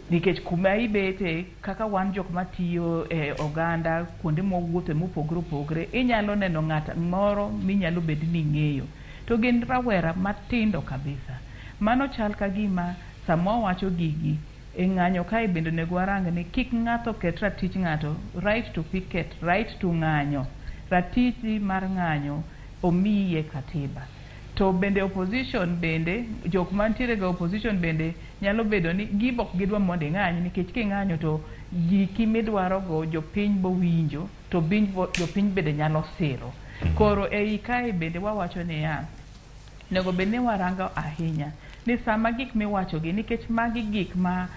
Nikech kuma ibete kaka wan jok matiyo e oganda kuonde mwawuothe mopogore opogore, inyalo neno ng'at moro minyalo bed ni ing'eyo to gin rawera matindo kabisa. Mano chal ka gima sama wawacho gigi e ng'anyo kae bende onego warang ni kik ng'ato ket ratich ng'ato, right to picket, right to ng'anyo, ratichi mar ng'anyo omiyi e katiba. To bende opposition bende, jok mantiere ga opposition bende nyalo bedo ni gibo ok gidwa mondo ing'any, nikech king'anyo to giki midwaro go jopiny bowinjo to jopiny bende nyalo siro. Koro ei kae bende wawacho niya, onego bed ni warango ahinya ni sama gik miwacho gi, nikech magi gik ma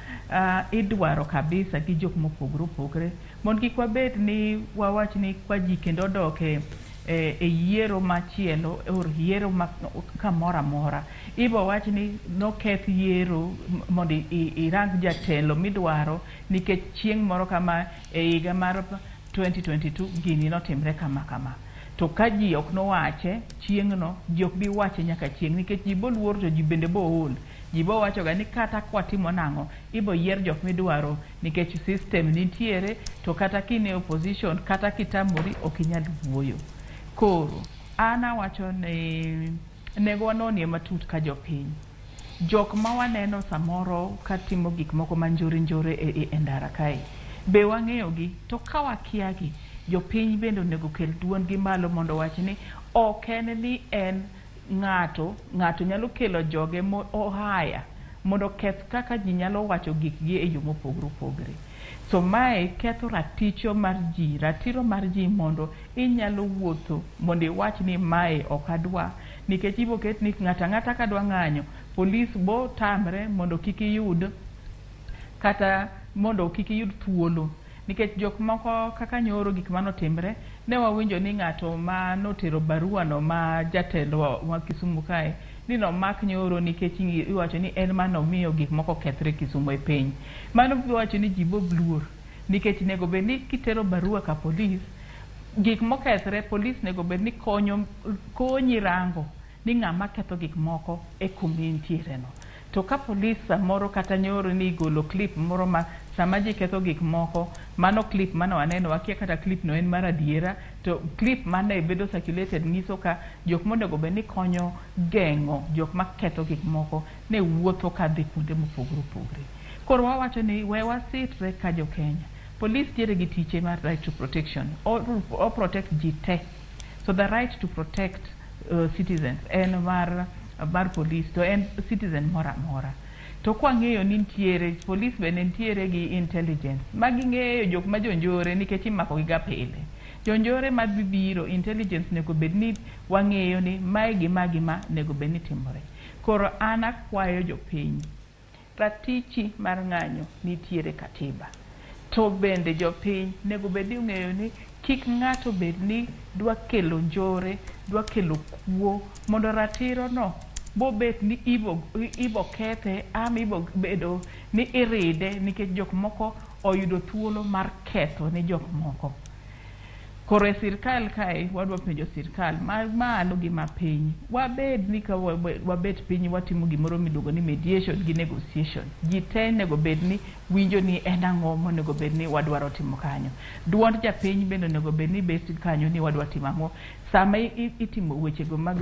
idwaro kabisa gi jok mopogore opogore, mondo kik wabed ni wawach ni kwa ji kendo odok e yiero machielo or yiero ma kamoro amora ibo wach ni noketh yiero mondo irang jatelo midwaro, nikech chieng' moro kama e higa mar 2022 gini notimre kama kama. To ka ji ok nowache chieng'no, ji ok bi wache nyaka chieng', nikech ji boluor to ji bende bool. Ji bowacho ga ni kata kwatimo nang'o, ibo yier jok midwaro nikech system nitiere, to kata kine opposition kata kitamori ok inyal wuoyo. Koro an awacho ni nego wanonie matut ka jopiny. Jok ma waneno samoro katimo gik moko ma njore njore e ndara kae, be wang'eyo gi? To ka wakia gi, jopiny bende onego kel duondgi malo mondo owach ni ok en ni en ng'ato, ng'ato nyalo kelo joge mo ohaya mondo oketh kaka ji nyalo wacho gikgi e yo mopogore opogore. So mae ketho raticho mar ji, ratiro mar ji mondo inyalo wuotho mondo iwach ni mae ok adwa, nikech ibo ket ni ng'ato ang'ata ka dwa ng'anyo, polis bo tamre mondo kik iyud kata mondo kik iyud thuolo. Nikech jok moko kaka nyoro gik manotimre, ne wawinjo ni ng'ato ma notero barua no ma jatelo ma Kisumu kae, ni nomak nyoro nikech iwacho ni en manomiyo gik moko okethre Kisumu e piny. Mano wacho ni ji bo luor, nikech nego bed ni kitero barua ka polis, gik mokethre polis nego bed ni konyi rango ni ng'ama ketho gik moko e kuma intiere no. To ka polis samoro kata nyoro ni igolo clip moro ma sama ji ketho gik moko, mano clip mane waneno, wakia kata clip no en mar adiera, to clip mane bedo circulated nyiso ka jok monego bed ni konyo geng'o jok maketho gik moko ne wuotho kadhi kuonde mopogore opogore. Koro wawacho ni we wasitre ka jo Kenya. Police tiere gi tiche mar right to protection. O protect ji te. So the right to protect citizens en mar police, to en citizen moro amora. To kwang'eyo ni nitiere police bende nitiere gi intelligence ma ging'eyo jok ma jonjore, nikech imako gi ga pile. Jonjore madhi biro, intelligence nego bed ni wang'eyo ni mae gima gima nego bed ni timore. Koro an akwayo jopiny, ratichi mar ng'anyo nitiere katiba. To bende jopiny nego bed ni ong'eyo ni kik ng'ato bed ni dwa kelo njore, dwa kelo kuo, mondo ratiro no bobet ni ibo kethe ama ibo bedo ni iride nikech jok moko oyudo thuolo mar ketho ne jok moko. Koro e sirkal kae wadwa penjo sirkal malo gi mapiny, wabed ni ka wabet piny watimo gimoro miluongo ni mediation gi negotiation. Ji te onego bed ni winjo ni en ang'o monego bed ni wadwaro timo kanyo. Duond japiny bende onego bed ni bet kanyo ni wadwa timo ang'o. Sama itimo wechego mag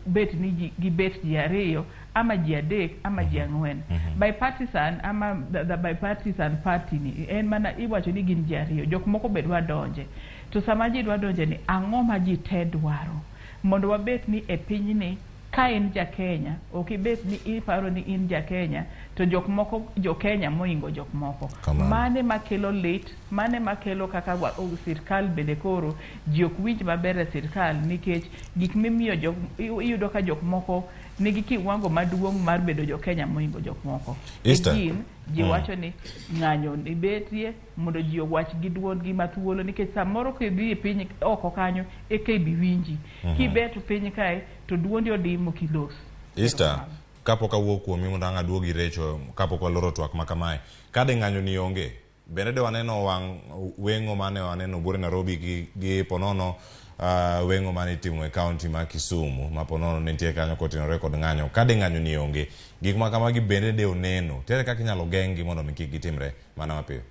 bet ni gibet ji ariyo ama ji adek ama ji ang'wen. Bipartisan ama the bipartisan party ni en mana iwacho ni gin ji ariyo, jok moko be dwa donje. To sama ji dwa donje ni ang'o ma ji te dwaro mondo wabet ni e pinyni ka in ja Kenya ok ibet ni iparo ni in ja Kenya to jok moko jo Kenya moingo jok moko. Mane makelo lit, mane makelo kaka sirkal bende koro ji ok winj maber e sirkal, nikech gik mimiyo jok iyudo ka jok moko nigi kiwango maduong' mar bedo jo Kenya moingo jok moko. Gin ji wacho ni ng'anyo ibetie mondo ji owach gi duondgi mathuolo, nikech samoro kidhi e piny oko kanyo eka ibi winji. Kibet piny kae to duondi odimo kilos. Esther, kapok awuok kuomi mondo ang' aduogi Recho, kapok waloro twak ma kamae, kade ng'anyo ni onge, Bende de waneno wang' weng'o mane waneno buore Nairobi gi, gi ponono weng'o mane itimo e kaunti ma Kisumu ma ponono ne nitie kanyo kotenore kod ng'anyo. Ka de ng'anyo ni onge, gik ma kamagi bende de oneno. Tere kaka inyalo geng'gi mondo mi kik gitimre mana mapiyo.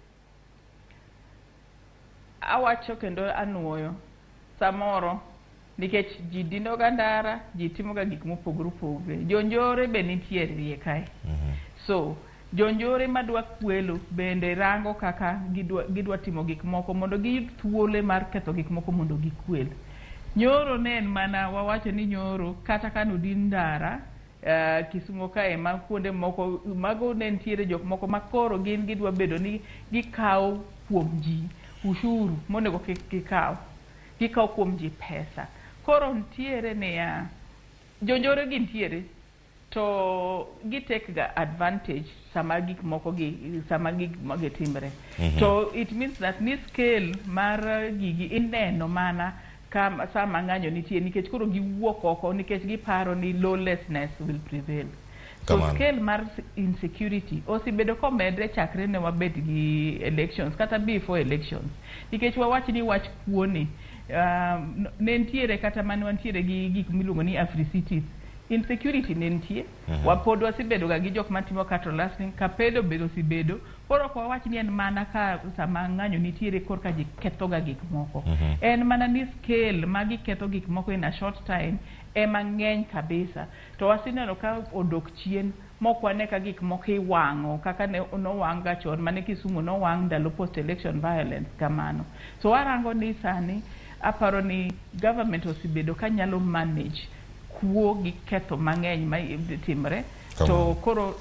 Awacho kendo anuoyo samoro nikech ji dino ga ndara, ji timo ga gik mopogore opogore. Jonjore be nitie iye kae. So jonjore madwa kwelo bende rango kaka gidwa timo gik moko mondo giyud thuolo mar ketho gik moko mondo gikwel. Nyoro ne en mana wawacho ni nyoro kata ka nodin ndara Kisumo kae ma kuonde moko mago ne nitiere jok moko ma koro gin gidwa bedo ni gikawo kuom ji ushuru monego kik gikaw. Gikawo kuom ji pesa. Koro nitiere niya, jonjore gi nitiere to gi take ga advantage sama gik moko gi sama gik moko timre. To it means that ni scale mar gigi ineno mana ka sama ng'anyo nitie nikech koro giwuok oko nikech giparo ni lawlessness will prevail. So Kamano. scale mar insecurity osebedo komedre chakre ne wabed gi elections kata before elections nikech wawach ni wach kuoni ne nitiere kata mane wantiere gi gik miluongo ni africities insecurity ne nitie. Wapod wasebedo ga gi jok matimo cattle rustling, kapedo bende osebedo. Koro ok wawach ni en mana ka sama ng'anyo nitiere korka ji ketho ga gik moko. En mana ni scale ma giketho gik moko in a short time ema ng'eny kabisa. To waseneno ka odok chien mok wane ka gik moko iwang'o kaka ne nowang' ga chon mane Kisumu nowang' ndalo post election violence kamano. So warango ni sani aparo ni government osebedo ka nyalo manage kuo gi ketho mang'eny ma timre. To koro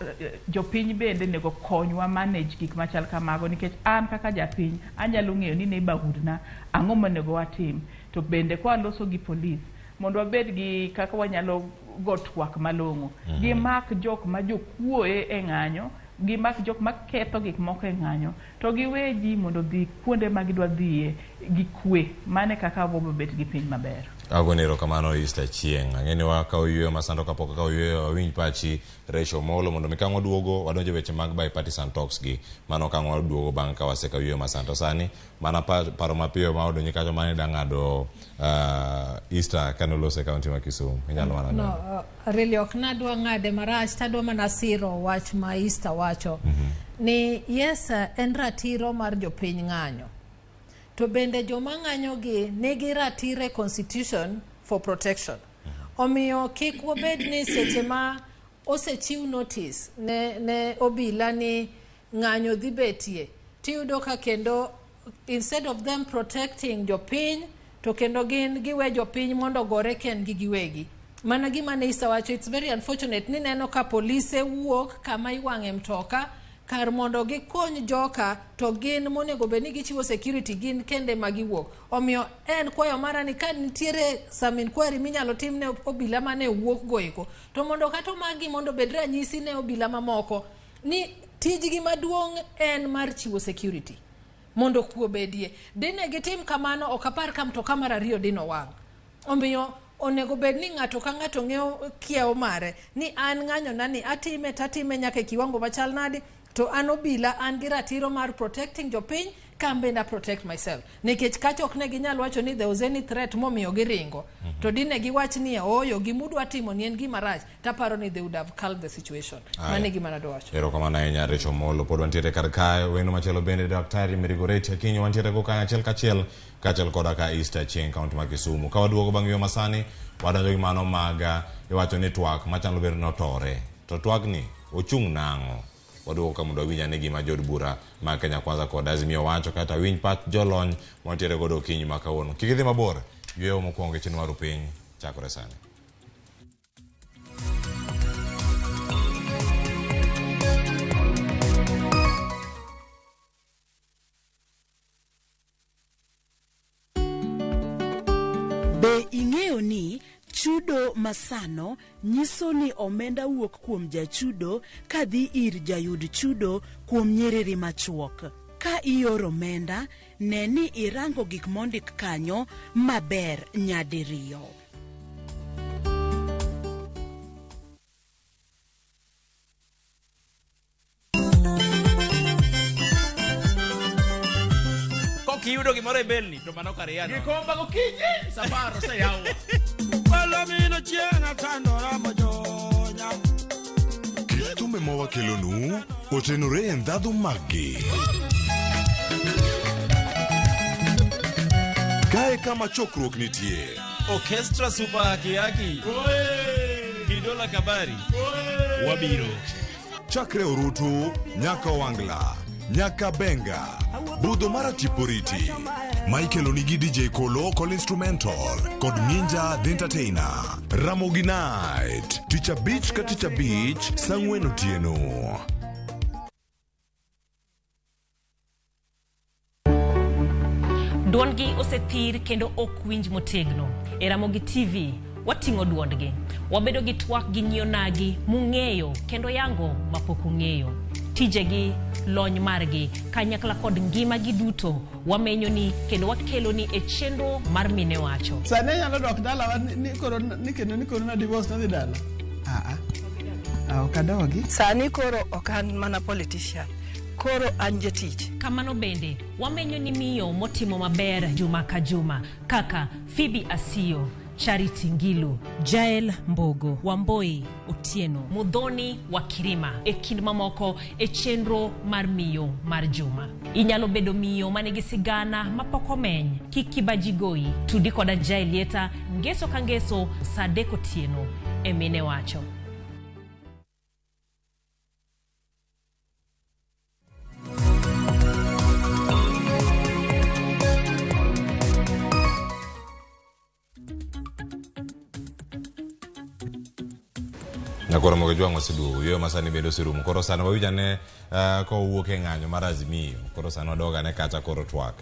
jopiny bende nego konywa manage gik machal kamago nikech an kaka japiny anyalo ng'eyo ni neighborhood na ang'o monego watim to bende kwa loso gi police mondo wabed gi kaka wanyalo go twak malong'o. Gimak jok ma jokuoe e ng'anyo, gimak jok ma ketho gik moko e ng'anyo, to giwe ji mondo odhi kuonde ma gidwa dhiye gi kwe. Mano e kaka wabiro bet gi piny maber. Agoni erokamano Easter Chieng'. Ang'e ni wakawo yueyo masando kapok akawo yueyo wawinj pachi Rachel Omolo mondo mi kang' waduogo wadonjo e weche mag bipartisan talks gi. Mano kang' waduogo bang' ka wasekawo yueyo masando. Sani mana paro mapiyo ma odonjo kacha mane da ng'ado Easter kane oloso e kaunti ma Kisumu. Inyalo mana No, neno. Really ok nadwa ng'ade marach, tadwa mana siro wach ma Easter wacho. Ni yes, en ratiro mar jopiny ng'anyo. To bende joma ng'anyo gi nigi ratiro e constitution for protection. Omiyo kik wabed ni seche ma osechiw notice ne obila ni ng'anyo dhi betie, tiyudo ka kendo instead of them protecting jopiny to kendo gin giwe jopiny mondo ogore kendgi giwegi. Mana gima ne Issa wacho, it's very unfortunate ni neno ka polise wuok kama iwang'e mtoka kar mondo gikony joka to gin monego bed ni gichiwo security gin kende ma giwuok. Omiyo en kwayo mara ni ka nitiere some inquiry minyalo tim ne obila mane owuok go eko, to mondo kata omagi mondo obed ranyisi ne obila mamoko ni tijgi maduong' en mar chiwo security mondo kwe obedie. Dine gitim kamano ok apar ka mtoka mar ariyo dino wang'. Omiyo onego bed ni ng'ato ka ng'ato ng'eyo kiewo mare ni an ng'anyo na ni atime tatime nyaka e kiwango machal nadi to an obila an gi ratiro mar protecting jopiny ka bende protect myself nikech kacha ok ne ginyal wacho ni there was any threat momiyo giringo. To dine giwach ni ooyo gimudwa timo ni en gima rach taparo ni they would have calmed the situation. Mano e gima nadwa wacho. Erokamano ahinya Rachel Omolo. Pod wantiere kar kae wendo machielo bende Daktari Mary Goretti Akinyi wantiere go kanyachiel kachiel kaachiel koda ka Easter Chieng' kaunti ma Kisumu. Ka waduogo bang' yueyo masani wadonjo gi mano mag iwacho ni twak machalo bedo ni otore. To twakni ochung' nang'o? Waduogo ka mondo wawinj ane gima jood bura mag Kenya Kwanza kod Azimio wacho kata winj pach jolony mwantiere godo okinyi ma kawuono. Kik idhi mabor, yueyo mokwongo e chenro mar piny chakore sani. Be ing'eyo ni chudo masano nyiso ni omenda wuok kuom jachudo kadhi ir jayud chudo kuom nyiriri machuok. Ka ioro omenda, ne ni irango gik mondik kanyo maber nyadiriyo. Ok iyudo gimoro e belni to mano kar iya nono. Gikomba gokinyi Safar oseyaw. Palomino chieng' atandora mojonya. Kit thumbe ma wakelonu otenore e ndhadhu maggi. Kae kama chokruok nitie. Orchestra Super Haki Haki. Kidola Kabari. Wabiro. Chakre Orutu nyaka Owangla, nyaka Benga, budho mar Atiporiti. Ma ikeloni gi DJ Kolo Kol Instrumental kod Minja The Entertainer. Ramogi Night, tich abich ka tich abich, saa ang'wen otieno. Duondgi osethir kendo ok winj motegno. E Ramogi TV, wating'o duondgi. Wabedo gi twak gi nyionagi mung'eyo kendo yango mapok ung'eyo. Tijegi, lony margi, kanyakla kod ngimagi duto wamenyoni kendo wakeloni e chenro mar Mine Wacho. Sani anyalo dok dalawa ni ni koro ni kendo ni koro na divorce nadhi dala. Ah ah. Ok adogi. Sani koro ok an mana politician, koro an jatich. Kamano bende, wamenyo ni miyo motimo maber juma ka juma kaka Phoebe Asiyo, Charity Ngilu, Jael Mbogo, Wamboi Otieno, Muthoni wa Kirima e kind mamoko e chenro mar miyo mar juma. Inyalo bedo miyo manigi sigana mapok omeny. Kik kibaji goyi. Tudi koda Jael Lieta ngeso ka ngeso saa adek otieno e Mine Wacho. Nyakoro mogo jwang' oseduogo yueyo ma sani bende oserumo koro sani wawinj ane uh, kowuok e ng'anyo mar Azimio koro sani wadog ane kacha koro twak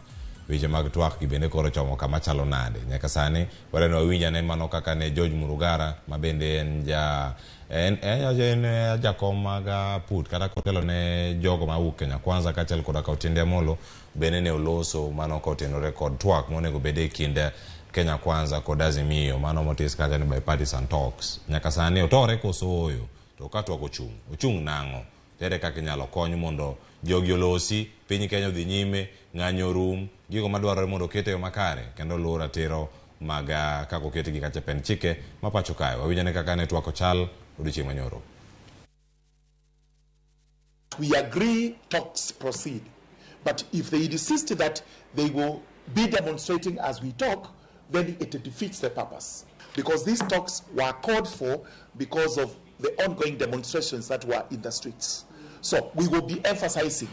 weche mag twak gi bende koro chomo kama chalo nade nyaka sani waneno wawinj ane mano kaka ne George Murugara ma bende en ja en, en, en eh, jakom mag APUT kata kotelo ne jogo ma wuok Kenya Kwanza kaachiel koda ka Otiende Amollo bende ne oloso mano kotenore kod twak monego bed e kind Kenya Kwanza kod Azimio mano motis kacha ni bipartisan talks. Nyaka sani otore koso ooyo? To ka twak ochung', ochung' nang'o? To ere kaka inyalo kony mondo jogi olosi, piny Kenya odhi nyime, ng'anyo orum, gigo madwarore mondo oket e yo makare kendo oluw ratiro mag kaka oketgi kacha e pend chike ma pacho kae. Wawinj ane kaka ne twak ochal odiochieng' manyoro. We agree talks proceed. But if they insist that they will be demonstrating as we talk, then it defeats the purpose. Because these talks were called for because of the ongoing demonstrations that were in the streets. So we will be emphasizing,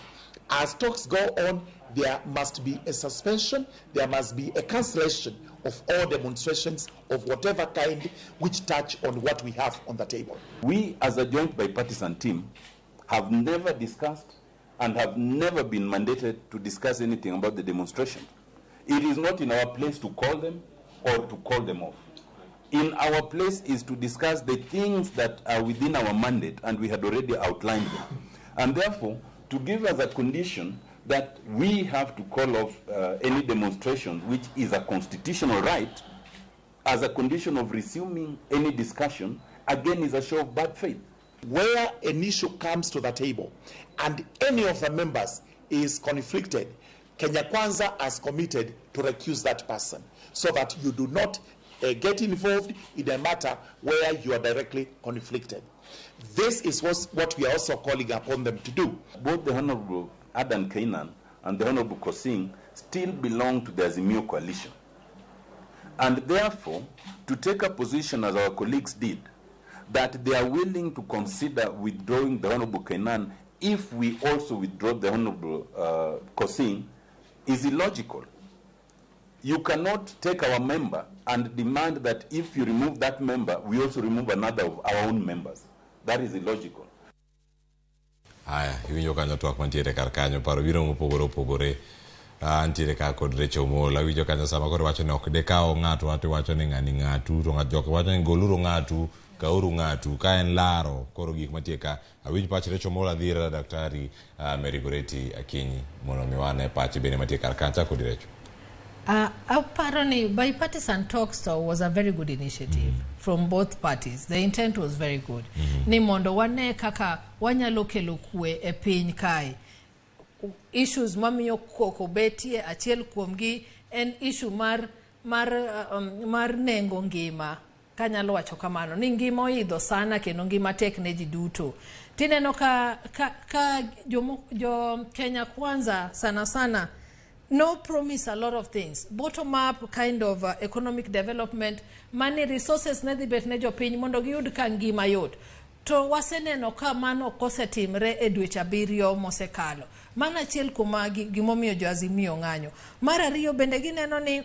as talks go on, there must be a suspension, there must be a cancellation of all demonstrations of whatever kind which touch on what we have on the table. We, as a joint bipartisan team, have never discussed and have never been mandated to discuss anything about the demonstration. It is not in our place to call them or to call them off. In our place is to discuss the things that are within our mandate, and we had already outlined them. And therefore, to give us a condition that we have to call off any demonstration, which is a constitutional right, as a condition of resuming any discussion, again is a show of bad faith. Where an issue comes to the table and any of the members is conflicted, Kenya Kwanza has committed to recuse that person so that you do not get involved in a matter where you are directly conflicted. This is what we are also calling upon them to do. Both the Honorable Adan Keynan and the Honorable Pkosing still belong to the Azimio coalition. And therefore, to take a position as our colleagues did, that they are willing to consider withdrawing the Honorable Keynan if we also withdraw the Honorable Pkosing, is illogical. You cannot take our member and demand that if you remove that member, we also remove another of our own members. That is illogical. Haya, iwinjo kanyo twak mantiere kar kanyo, paro biro mopogore opogore. Ah, ntiere ka kod Rachel Omolo, awinjo kanyo sama koro iwacho ni ok dikaw ng'ato ato iwacho ni ng'ani ng'atu, to ng'at jok wacho ni goluru ng'atu, kawuru ng'atu, ka en laro, koro gik mantie ka. Awinj pach Rachel Omolo, adhi ir Daktari Mary Goretti Akinyi mondo mi wane pache bende mantie kar kanyo. Chak kodi Rachel. Aparo ni bipartisan talks to was a very good initiative from both parties. The intent was very good. Ni mondo wane kaka wanyalo kelo kwe e piny kae. Issues mamiyo koko betie, achiel kuomgi en issue mar nengo ngima. Kanyalo wacho kamano ni ngima oidho sana kendo ngima tek ne ji duto. Tineno ka jo Kenya Kwanza sana sana no promise a lot of things, bottom up kind of economic development, mani resources ne dhi bet ne jopiny mondo giyud ka ngima yot. To waseneno ka mano ok osetimre e dweche 7 mosekalo. Mano achiel kuom gimomiyo jo Azimio ng'anyo. Mar ariyo, bende gineno ni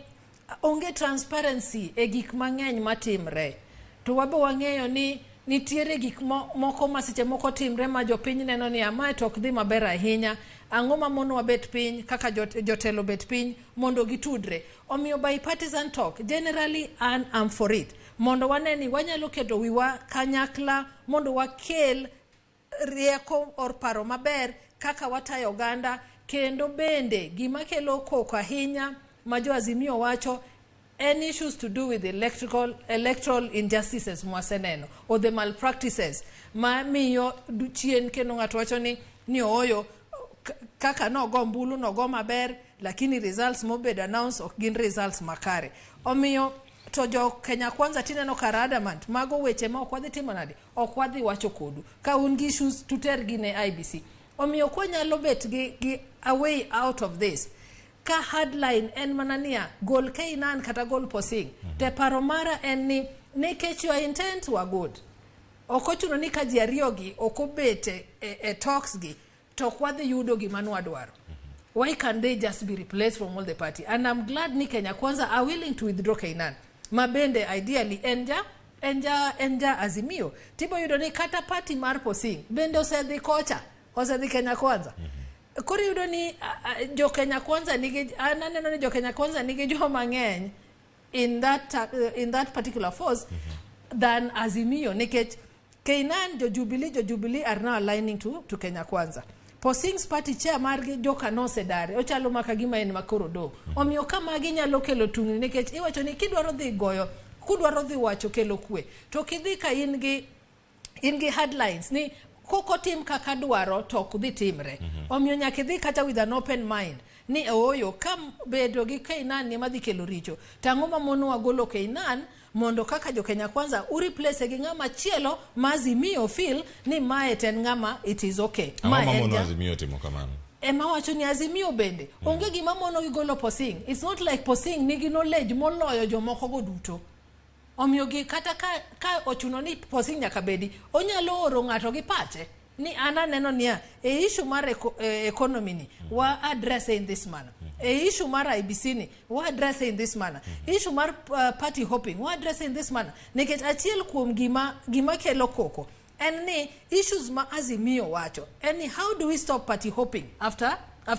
onge transparency e gik mang'eny matimre. To wabe wang'eyo ni nitiere gik moko ma seche moko timre ma jopiny neno ni amae to ok dhi maber ahinya. Ang'o ma monowa bet piny kaka jotelo bet piny mondo gitudre? Omiyo bipartisan talk, generally an am for it, mondo wane ni wanyalo keto wiwa kanyakla mondo wakel rieko or paro maber kaka watayo oganda. Kendo bende gima kelo koko ahinya ma jo Azimio wacho en issues to do with electoral injustices mwaseneno or the malpractices ma miyo chien. Kendo ng'ato wacho ni ooyo, kaka nogo ombulu nogo maber, lakini results mobedo announce ok gin results makare. Omiyo to jo Kenya Kwanza tineno kar adamant mago weche ma ok wadhi timo nade, ok wadhi wacho kodu. Ka un gi issues tutergi ne IEBC. Omiyo kwanyalo bet gi a way out of this, ka hardline en mana niya gol Keinan kata gol Posing, te paro mara en ni nikech your intent were good, ok ochuno ni ka ji ariyogi ok obet e talks gi to ok wadhi yudo gima nwadwaro. Why can't they just be replaced from all the party? And I'm glad ni Kenya Kwanza are willing to withdraw Keinan, ma bende ideally en ja Azimio. Tibo yudo ni kata party mar Posing bende osedhi kocha, osedhi Kenya Kwanza. Koro iyudo ni jo Kenya Kwanza nigi, an aneno ni jo Kenya Kwanza nigi joma ng'eny in that particular force than Azimio, nikech Keinan, jo Jubilee are now aligning to Kenya Kwanza. Posing's party chair margi joka nosedare, ochalo maka gima en makoro dong. Omiyo ka magi nyalo kelo tungni, nikech iwacho ni kidwaro dhi goyo, kudwaro dhi wacho kelo kwe, to kidhi ka in gi headlines ni kokotim kaka dwaro to ok dhi timre. Omiyo nyaka idhi kata with an open mind ni ooyo, ka bedo gi Keinan ni ema dhi kelo richo, to ang'o ma monowa golo Keinan mondo kaka jo Kenya Kwanza ureplace gi ng'ama chielo ma Azimio feel ni mae to en ng'ama it is okay. Ang'o Mae ma en mono Azimio timo kamano? Ema wacho ni Azimio bende onge gima mono gi golo Posing. It's not like Posing nigi knowledge moloyo jomoko go duto. Omiyo gi kata ka ochuno ni Posing nyaka bedi, onyalo oro ng'ato gi pache ni an aneno niya e issue mar economy ni wa address in this manner, e issue mar IEBC ni wa address in this manner, issue mar party hopping wa address in this manner. Nikech achiel kuom gima kelo koko en ni issues ma Azimio wacho en ni how do we stop party hopping after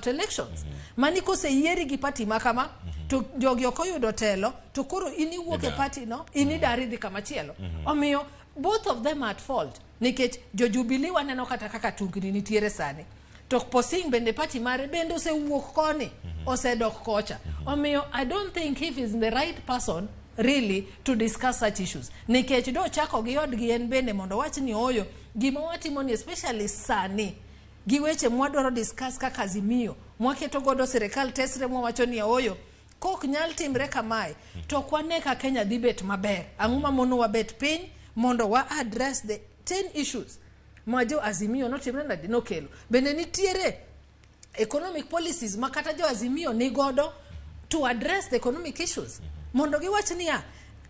elections? Mani koseyieri gi party ma kama, to jogi ok oyudo telo, to koro in iwuok e Idar. party no, in idar idhi kama chielo. Omiyo both of them are at fault, nikech jo Jubilee waneno kata kaka tungni nitiere sani, to Posing bende party mare bende osewuok koni, osedok kocha. Omiyo I don't think if is the right person really to discuss such issues, nikech do chako gi odgi en bende mondo wach ni oyo gima watimo ni, especially sani gi weche mwadwaro discuss kaka Azimio mwaketo godo sirikal tesre, mwawacho ni ooyo, kok nyal timre kamae to ok wane ka Kenya dhi bet maber. Ang'o ma mono wabet piny mondo wa address the 10 issues ma jo Azimio notimre nade nokelo? Bende nitiere economic policies ma kata jo Azimio ni godo to address the economic issues, mondo giwach niya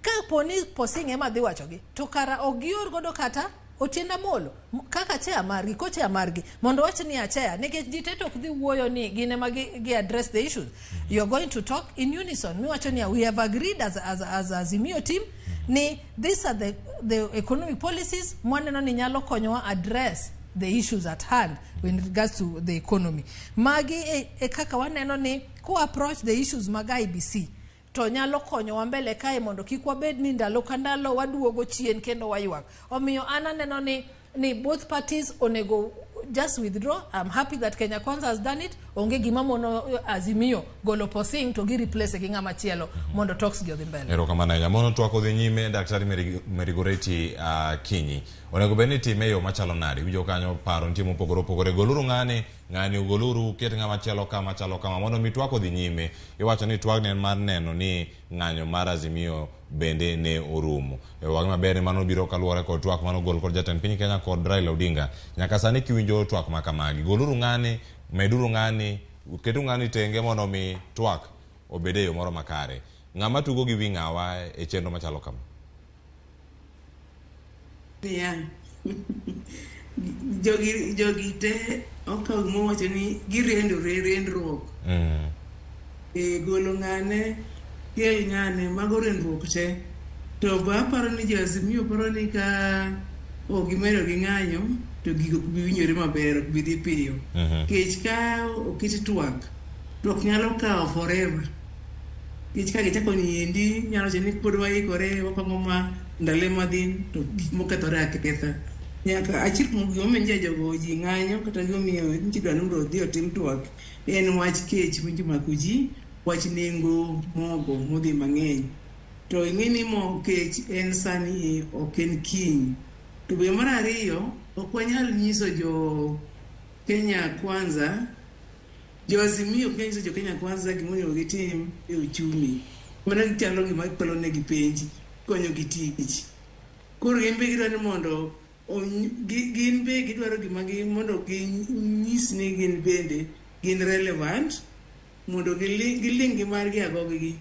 kapo ni Posing ema dhi wachogi, to kara ok gior godo kata Otiende Amolo kaka chair margi, co-chair margi, mondo wach ni chair, nikech ji te to ok dhi wuoyo ni gin ema gi address the issues. You're going to talk in unison miwacho niya we have agreed as Azimio team ni these are the economic policies mwaneno ni nyalo konyowa address the issues at hand in regards to the economy. Magi e kaka waneno ni ku approach the issues mag IEBC to nyalo konyowa mbele kae, mondo kik wabed ni ndalo ka ndalo waduogo chien kendo waywak. Omiyo an aneno ni both parties onego Just withdraw. I'm happy that Kenya Kwanza has done it. Onge gima mono Azimio golo Posing to gi replace gi ng'ama chielo mondo talks gi odhi mbele. Erokamano ahinya. Mondo twak odhi nyime, Daktari Mary Goretti Akinyi. Onego bed ni itime e yo machalo nade? Iwinjo kanyo paro nitie mopogore opogore. Goluru ng'ani, ng'ani ogoluru, uket ng'ama chielo kama chalo kama mondo mi twak odhi nyime. Iwacho ni twagni en mar neno ni ng'anyo mar Azimio bende ne orumo. E wang'e maber ni mano biro kaluwore kod twak mane ogol kod jatend piny Kenya kod Raila Odinga. Nyaka sani kiwinjo twak ma kamagi, goluru ng'ani, meduru ng'ani, keturu ng'ani tenge mondo mi twak obed e yo moro makare. Ng'ama tugo gi wi ng'awa e chenro machalo kama? Niya, jogi te okawo gima wacho ni girendore rendruok. E golo ng'ane, kel ng'ane, mago rendruok te. To be aparo ni jo Azimio paro ni ka ok gimedo gi ng'anyo to gigo ok bi winjore maber, ok bi dhi piyo. Nikech ka oket twak, twak nyalo kawo forever. Nikech ka gichako ni endi, nyalo wacho ni pod waikore, wapango ma ndalo madhi to gik mokethore aketha. Nyaka achiel kuom gimomiyo nyicha jogo ji ng'anyo kata gimomiyo nyicha idwa ni mondo odhi otim twak en wach kech momako ji, wach nengo mogo modhi mang'eny. To ing'e ni mo kech en sani ok en kiny. To be mar ariyo, ok wanyal nyiso jo Kenya Kwanza, jo Azimio ok nyal nyiso jo Kenya Kwanza gimonego gitim e uchumi. Mano chalo gima kwalo negi penj, konyo gi tich. Koro gin be gidwaro ni mondo gin be gidwaro gima gi mondo ginyis ni gin bende gin relevant mondo giling gi margi agogi.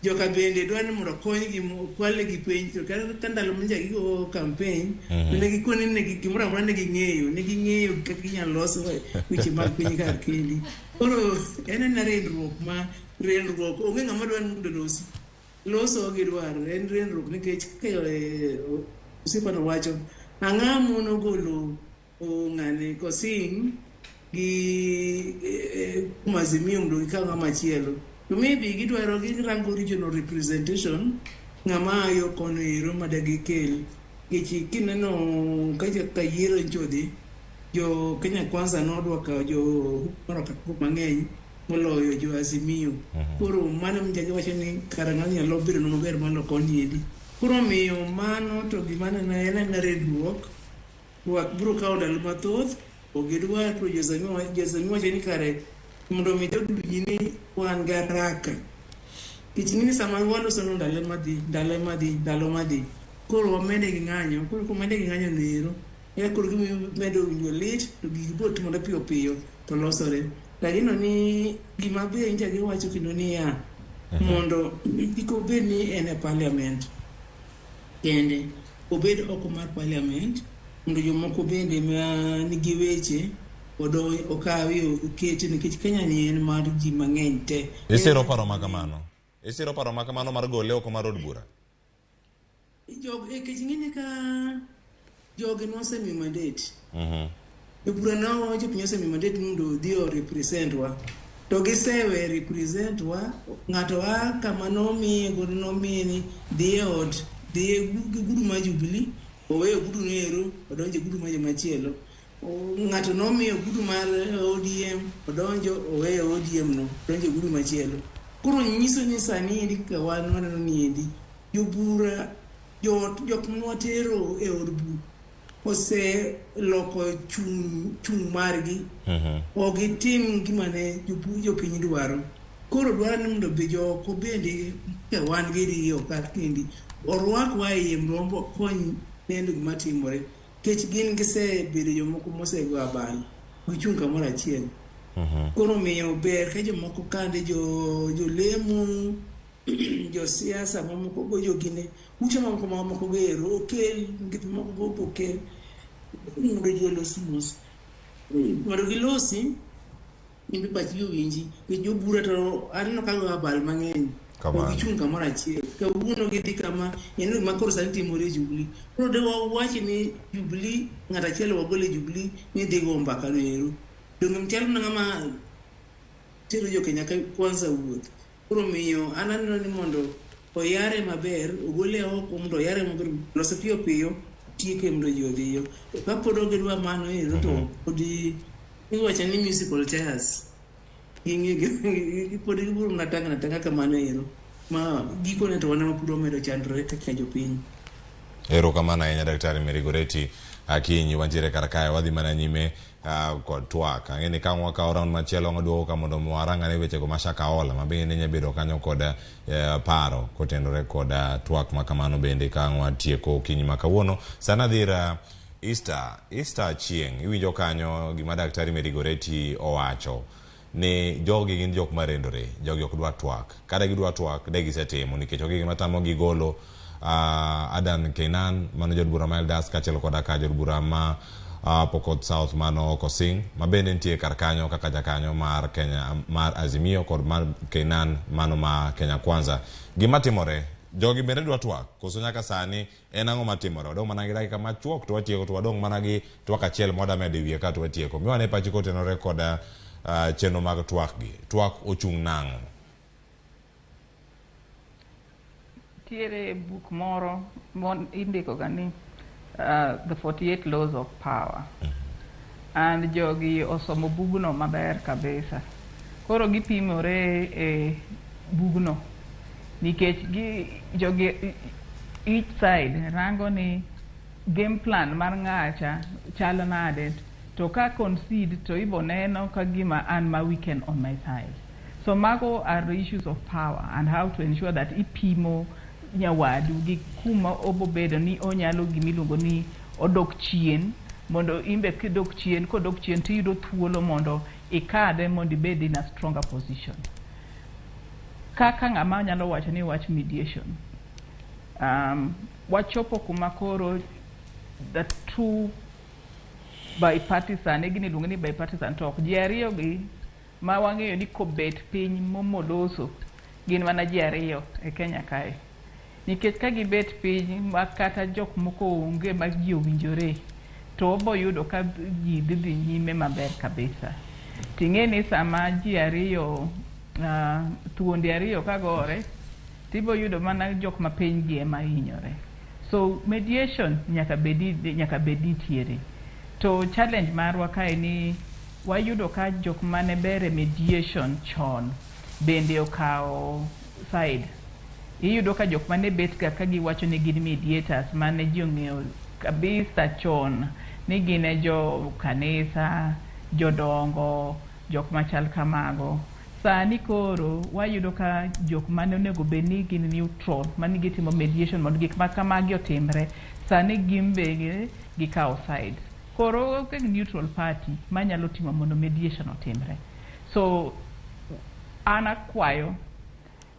Joka bende dwaro ni mondo okonygi okwalnegi penj to ka ndalo manyocha gigo campaign to ne gikoni ni gimoro amora ne ging'eyo, ne ging'eyo kaka inyalo los weche mag piny kar kendi. Koro en ena rendruok ma rendruok onge ng'ama dwaro ni mondo olosi. Loso ok gidwar, en rendruok nikech kaka osiepano wacho, ang'o mono golo ng'ani Kosing gi Azimio mondo gikaw ng'ama chielo. To maybe gidwaro girango regional representation ng'ama ayo kono ero madagikel. Nikech kineno kaka yiero nyocha odhi, jo Kenya Kwanza nodwa kawo jo mang'eny moloyo jo Azimio. Koro mano ema giwacho ni kara ng'ano nyalo bedo maber molo koni endi. Koro omiyo mano to gima aneno en ena rendruok, twak biro kawo ndalo mathoth, ok gidwar to jo Azimio wacho ni kare mondo mi jogi owinj ni wan gi haraka. Nikech ing'e ni sama waloso no ndalo madhi, ndalo madhi, ndalo madhi. Koro wamede gi ng'anyo, koro komede gi ng'anyo no ero, eka koro gimedo winjo lit to gigi biro timore piyo piyo to losore. Lakini ni gima be nyicha giwacho kendo niya, mondo kik obed ni en e parliament kende, obed oko mar parliament mondo jomoko bende ma nigi weche okawi oketi nikech Kenya ni en mar ji mang'eny te. Isiro paro ma kamano? Isiro paro ma kamano mar gole oko mar od bura? Nikech ing'e ni ka jogi nosemiyo mandate. Jobura no jopiny osemiyo mandate mondo odhi o represent wa. To gisewe represent wa, ng'ato a kama nomiye godo nomiye ni dhi e ot, dhi e gudu mar Jubilee, oweyo gudu no ero, odonjo e gudu mar jomachielo. Ng'ato nomiyo gudu mar ODM, odonjo, oweyo ODM no, odonjo e gudu machielo. Koro nyiso ni sani endi kaka wan waneno ni endi, jobura, jok mwatero e od bura oseloko chung' margi. Ok gitim gima ne jopiny dwaro. Koro dwaro ni mondo be joko bende ka wan gi oko kendi orwakwa e iye mondo wakony neno gima timore. Nikech gin gisebedo jomoko mosego abal, gichung' kamoro achiel. Koro omiyo ber ka jomoko kande jolemo, josiasa mamoko go jogine, ute mamoko mamoko go ero okel, gik moko go okel mondo ji olos mos. Mondo gilosi, gin be pachgi owinji. Nikech jobura to aneno ka go abal mang'eny. Ok gichung' kamoro achiel. Kawuono gidhi kama, en gima koro sani timore e Jubilee. Koro de wawach ni Jubilee, ng'ato achiel wagol e Jubilee ni dhi go mbaka no ero. Donge chal mana ng'ama tero jo Kenya Kwanza wuoth. Koro omiyo an aneno ni mondo oyare maber, ogole oko mondo oyare maber, lose piyo piyo, otieke mondo ji odhiyo. To kapod ok gidwa mano ero to podi iwacho ni musical chairs. Ging'e pod gibiro mana tang'o atang'a kamano ero. Ma gikone to wan ema pod wamedo chandore kaka jopiny. Erokamano ahinya Daktari Mary Goretti Akinyi wantiere kar kae wadhi mana nyime kod twak. Ang'e ni ka wakawo round machielo waduogo ka mondo warang ane wechego ma Shakahola ma bende nyalo bedo kanyo kod paro kotenore kod twak ma kamano bende ka ang' watieko okinyi ma kawuono. Sani adhi ir Easter, Easter Achieng' iwinjo kanyo gima Daktari Mary Goretti owacho ni jogi gin jok marendore, jogi ok dwa twak. Kada gidwa twak de gisetimo nikech onge gima tamogi golo Adan Keynan mano jaod bura ma Eldas kaachiel koda ka jaod bura ma Pokot South mano Kosing ma bende nitie kar kanyo kaka jakanyo mar Kenya mar Azimio kod mar Keynan mano ma Kenya Kwanza. Gima timore, jogi bende dwa twak koso nyaka sani en ang'o matimore? Wadong' mana gi dakika machuok to watieko to wadong' mana gi twak achiel mwada medo e wiye ka to watieko. Miwa ane pachi kotenore kod chenro mag twak gi. Twak ochung' nang'o? Nitiere buk moro indiko ga ni The 48 Laws of Power. And jogi osomo bugno maber kabisa. Koro gipimore e bugno nikech gi jogi each side rango ni game plan mar ng'acha chalo nade to ka concede to ibo neno ka gima an ma weaken on my side. So mago are issues of power and how to ensure that ipimo nyawadu gi kuma obobedo ni onyalo gimiluongo ni odok chien mondo imbe kidok chien kodok chien tiyudo thuolo mondo ikadhe mondo ibed in a stronger position. Kaka ng'ama nyalo wacho ni wach mediation. Wachopo kuma koro the two bipartisan, gini iluongo ni bipartisan talk. Ji ariyo gi ma wang'eyo ni kobet piny momoloso gin mana ji ariyo e Kenya kae. Nikech ka gibet piny ma kata jok moko onge ma ji owinjore to wabo yudo ka ji dhi dhi nyime maber kabisa. Ting'e ni sama ji ariyo thuondi ariyo ka gore tibo yudo mana jok ma piny gi ema hinyore. So mediation nyaka bed nitiere. To challenge marwa kae ni wayudo ka jok mane ber e mediation chon bende okawo side. Iyudo ka jok mane bet ga ka giwacho ni gin mediators mane ji ong'eyo kabisa chon ni gin e jo kanisa, jodongo, jok machal kamago. Sani koro wayudo ka jok mane onego bed ni gin neutral mane gitimo mediation mondo gik ma kamagi otimre, sani gin be gikawo sides. Koro onge neutral party manyalo timo mondo mediation otimre. So an akwayo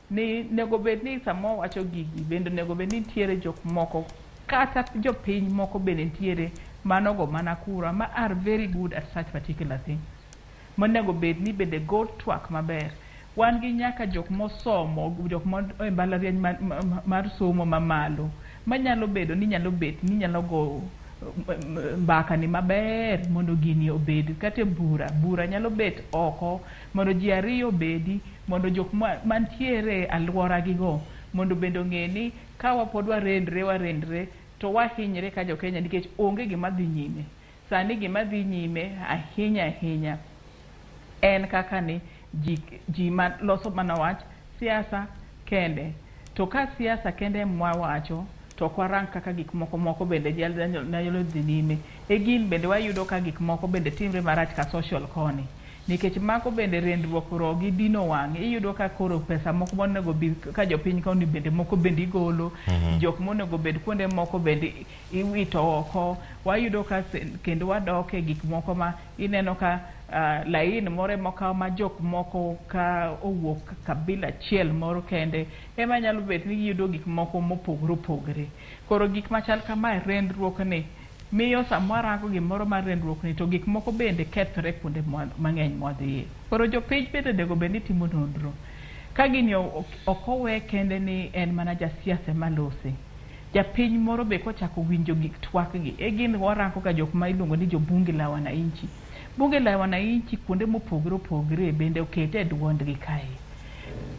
ni nego bed ni sama wawacho gigi bende onego bed ni nitiere jok moko kata jopiny moko bende nitiere manogo mana kura ma are very good at such particular things. Monego bed ni bende go twak maber. Wan gi nyaka jok mosomo, jok mo e mbalariany mar somo mamalo manyalo bedo ni nyalo bet ni nyalo go mbaka ni maber mondo gini obed kata e bura. Bura nyalo bet oko mondo ji ariyo obedi mondo jok mantiere alwora gigo mondo bende ong'e ni ka wapod warendre to wahinyre ka jo Kenya nikech onge gima dhi nyime. Sani gima dhi nyime ahinya ahinya en kaka ni ji ma loso mana wach siasa kende. To ka siasa kende mwawacho to ok warang kaka gik moko moko bende nyalo dhi nyime. E gin bende wayudo ka gik moko bende timre marach ka social koni. Nikech mago bende rendruok rogi dino wang'. Iyudo ka koro pesa moko monego bi ka jopiny koni bende moko bende igolo. Jok monego bed kuonde moko bende iwito oko. Wayudo ka kendo wadok e gik moko ma ineno ka lain moro emokaw ma jok moko ka owuok kabila achiel moro kende ema nyalo bet ni giyudo gik moko mopogore opogore. Koro gik machal kamae rendruok ni miyo sama warango gimoro mar rendruok ni to gik moko bende kethore kuonde mang'eny mwadhiye. Koro jopiny bende onego bed ni timo nonro. Ka gini ok owe kende ni en mana jasiasa ema lose. Japiny moro be kochako winjo gik twak gi, e gin warango ga jok ma iluongo ni jo bunge la wananchi. Bunge la wananchi kuonde mopogore opogore bende okete e duondgi kae.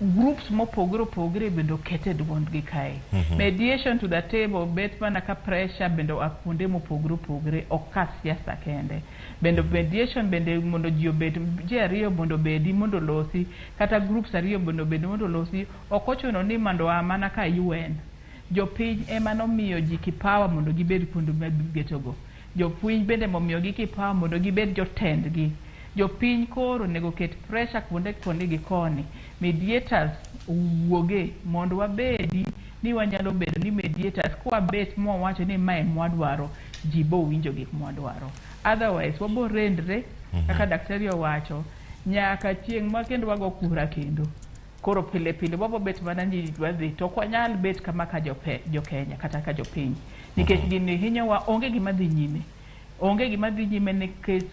Groups mopogore opogore bende okete duondgi kae. Mediation to the table bet mana ka pressure bende oa kuonde mopogore opogore, ok ka siasa kende. Bende mediation bende mondo ji obed, ji ariyo mondo obedi mondo olosi, kata groups ariyo mondo obedi mondo olosi, ok ochuno ni mondo oa mana ka UN. Jopiny ema nomiyo ji kipawa mondo gibed kuonde ma gibetogo. Jopiny bende momiyogi kipawa mondo gibed jotendgi. Jopiny koro onego ket pressure kuonde koni gi koni. Mediators owuoge mondo wabedi ni wanyalo bedo ni mediators kwabet mwawacho ni mae mwadwaro, ji bo winjo gik mwadwaro. Otherwise wabo rendre kaka daktari owacho nyaka chieng' ma kendo wago kura kendo. Koro pile pile wabo bet mana ni wadhi to ok wanyal bet kama ka jo Kenya kata ka jopiny nikech gini hinyowa. Onge gima dhi nyime, onge gima dhi nyime nikech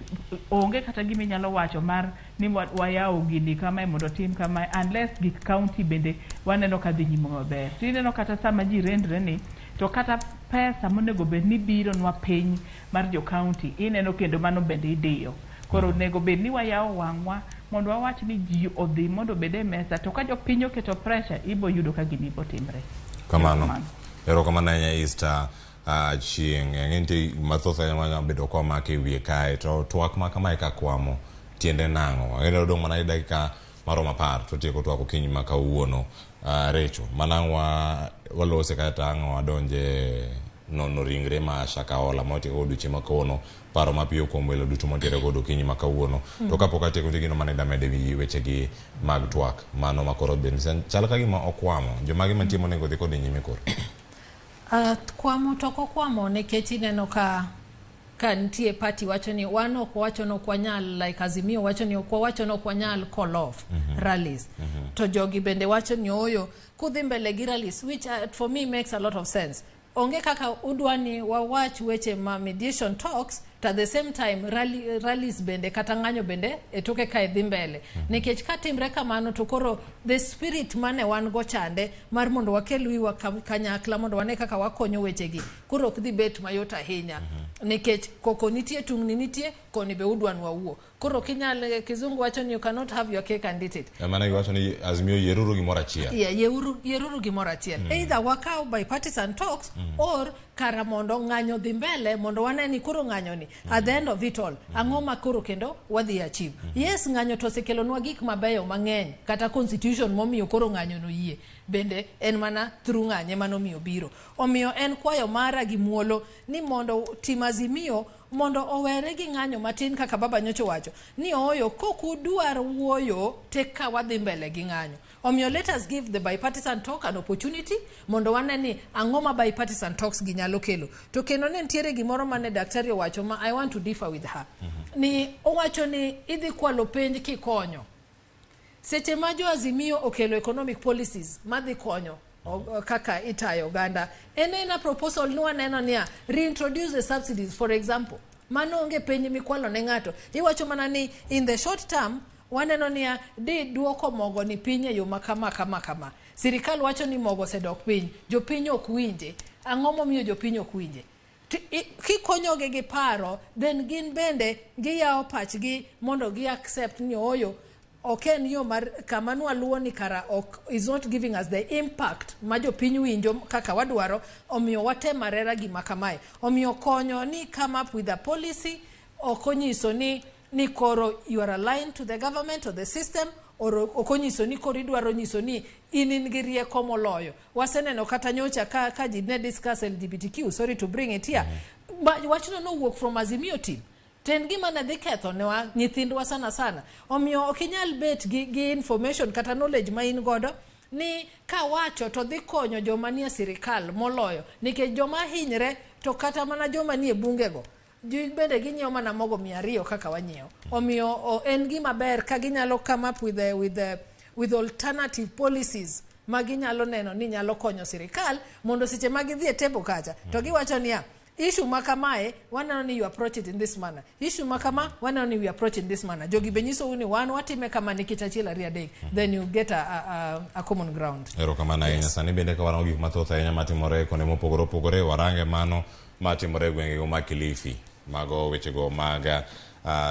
onge kata gima inyalo wacho mar ni wayawo gini kamae mondo otim kamae unless gik county bende waneno ka dhi nyime maber. To ineno kata sama ji rendre ni to kata pesa monego bed ni bironwa piny mar jo county, ineno kendo mano bende idiyo. Koro onego bed ni wayawo wang'wa mondo wawach ni ji odhi mondo obed e mesa, to ka jopiny oketo pressure, ibo yudo ka gini bo timre. Kamano, erokamano ahinya, Easter Chieng' ang'e nitie mathoth ahinya manyalo bedo komako e wiye kae to twak ma kamae ka kwamo tiende nang'o. Ang'e ni odong' mana gi dakika maromo 10 to tieko twak okinyi ma kawuono. Recho mana ang' walose kata ang' wadonje nono ringre ma Shakahola ma otieko odiochieng' ma kawuono. Paro mapiyo kuom welo duto mantiere godo okinyi ma kawuono. To kapok atieko, nitie gino mane damedo ewi wechegi mag twak mano ma koro bende chal ka gima okwamo jomage mantie monego dhi kode nyime koro. Kwamo to ok okwamo nikech ineno ka nitie party wacho ni wan ok wacho ni ok wanyal, like Azimio wacho ni ok wawacho ni ok wanyal call off rallies, to jogi bende wacho ni ooyo kudhi mbele gi rallies, which for me makes a lot of sense. Onge kaka udwa ni wawach weche ma mediation talks to at the same time rallies bende kata ng'anyo bende e toke kae dhi mbele, nikech ka timre kamano to koro the spirit mane wan go chande mar mondo wakel wiwa kanyakla mondo wane kaka wakonyo wechegi koro ok dhi bet mayot ahinya, nikech koko nitie, tungni nitie koni be udwa ni wawuo. Koro ok inyal, kizungu wacho ni you cannot have your cake and eat it. Mana giwacho ni Azimio yieruru gimoro achiel. Yeah, yeruru gimoro achiel. Either wakaw bipartisan talks or kara mondo ng'anyo dhi mbele mondo wane ni koro ng'anyo ni at the end of it all ang'o ma koro kendo wadhi achieve. Yes, ng'anyo to osekelonwa gik mabeyo mang'eny, kata constitution momiyo koro ng'anyo no yie bende en mana through ng'anyo ema nomiyo biro. Omiyo en kwayo mara gi muolo ni mondo tim Azimio mondo owere gi ng'anyo matin kaka baba nyocha owacho ni ooyo kok udwar wuoyo tek ka wadhi mbele gi ng'anyo. Omiyo let us give the bipartisan talk an opportunity mondo wane ni ang'o ma bipartisan talks gi nyalo kelo. To kendo ne nitiere gimoro mane daktari owacho ma I want to differ with her, ni owacho ni idhi kwalo penj kikonyo. Seche ma jo Azimio okelo economic policies madhi konyo kaka itayo oganda, en ena proposal ni waneno niya reintroduce the subsidies, for example. Mano onge penj mikwalo ne ng'ato, iwacho mana ni in the short term waneno niya di duoko mogo ni piny e yo ma kama kama kama. Sirikal wacho ni mogo osedok piny, jopiny ok winje. Ang'o momiyo jopiny ok winje? Kikonyogi gi paro, then gin bende giyawo pachgi mondo gi accept ni ooyo ok en yo mar kama nwaluwo ni kara ok is not giving us the impact ma jopiny winjo kaka wadwaro. Omiyo watem arera gima kamae. Omiyo konyo ni come up with a policy ok onyiso ni koro you are aligned to the government or the system, or ok onyiso ni koro idwaro nyiso ni in gi rieko moloyo. Waseneno kata nyocha ka ji ne discuss LGBTQ, sorry to bring it here, wachno nowuok from Azimio team to en gima ne dhi ketho newa nyithindwa sana sana. Omiyo ok inyal bet gi information kata knowledge ma in godo ni kawacho to dhi konyo joma nie sirikal moloyo, nikech joma hinyre to kata mana joma nie bungego ji bende ginyiewo mana mogo 200 kaka wanyiewo. Omiyo en gima ber ka ginyalo come up with alternative policies ma ginyalo neno ni nyalo konyo sirikal mondo seche ma gidhi e table kacha to giwacho niya issue ma kamae waneno ni you approach it in this manner, issue ma kama waneno ni we approach in this manner, jogi be nyisou ni wan watime kama nikech achiel ariyo adek, then you get a common ground. Erokamano ahinya. Sani bende ka warango gik mathoth ahinya matimore kuonde mopogore opogore, warange mano matimore e gwengego ma Kilifi, mago wechego mag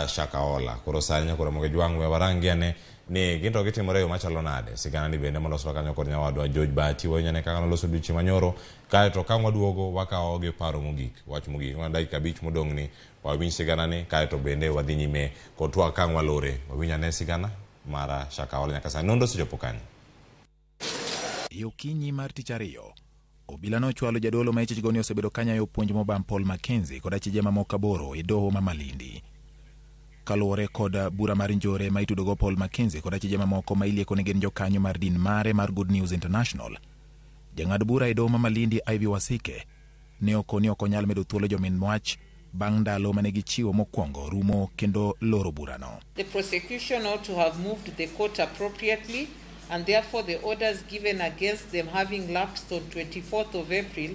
Shakahola. Koro sani nyakoro moge jwang' we warangi ane. ni gin to gitimore e yo machalo nade. Sigana ni bende moloswa kanyo kod nyawadwa George Bahati wawinjo kaka noloso odiochieng' manyoro, kaeto ka waduogo wakawo gi paro mogik, wach mogik mana dakika 5 modong' ni wawinj sigana ni, kaeto bende wadhi nyime kod twak ka walore. Wawinj ane sigana mara Shakahola nyaka sani. Nonro osechopo kanye? E okinyi mar tich ariyo, obila nochwalo jadolo ma ichich go ni osebedo kanyayo puonj mobam Paul Mackenzie kod achije mamoko 8 e doho ma Malindi. Kaluwore kod bura mar njore ma itudogo Paul Mackenzie kod achije mamoko ma ilieko ni gin jokanyo mar din mare mar Good News International, jang'ad bura e doho ma Malindi Ivy Wasike ne okoni ok onyal medo thuolo jomin wach bang' ndalo mane gichiwo mokwongo rumo kendo loro burano. The prosecution ought to have moved the court appropriately, and therefore the orders given against them having lapsed on 24th of April,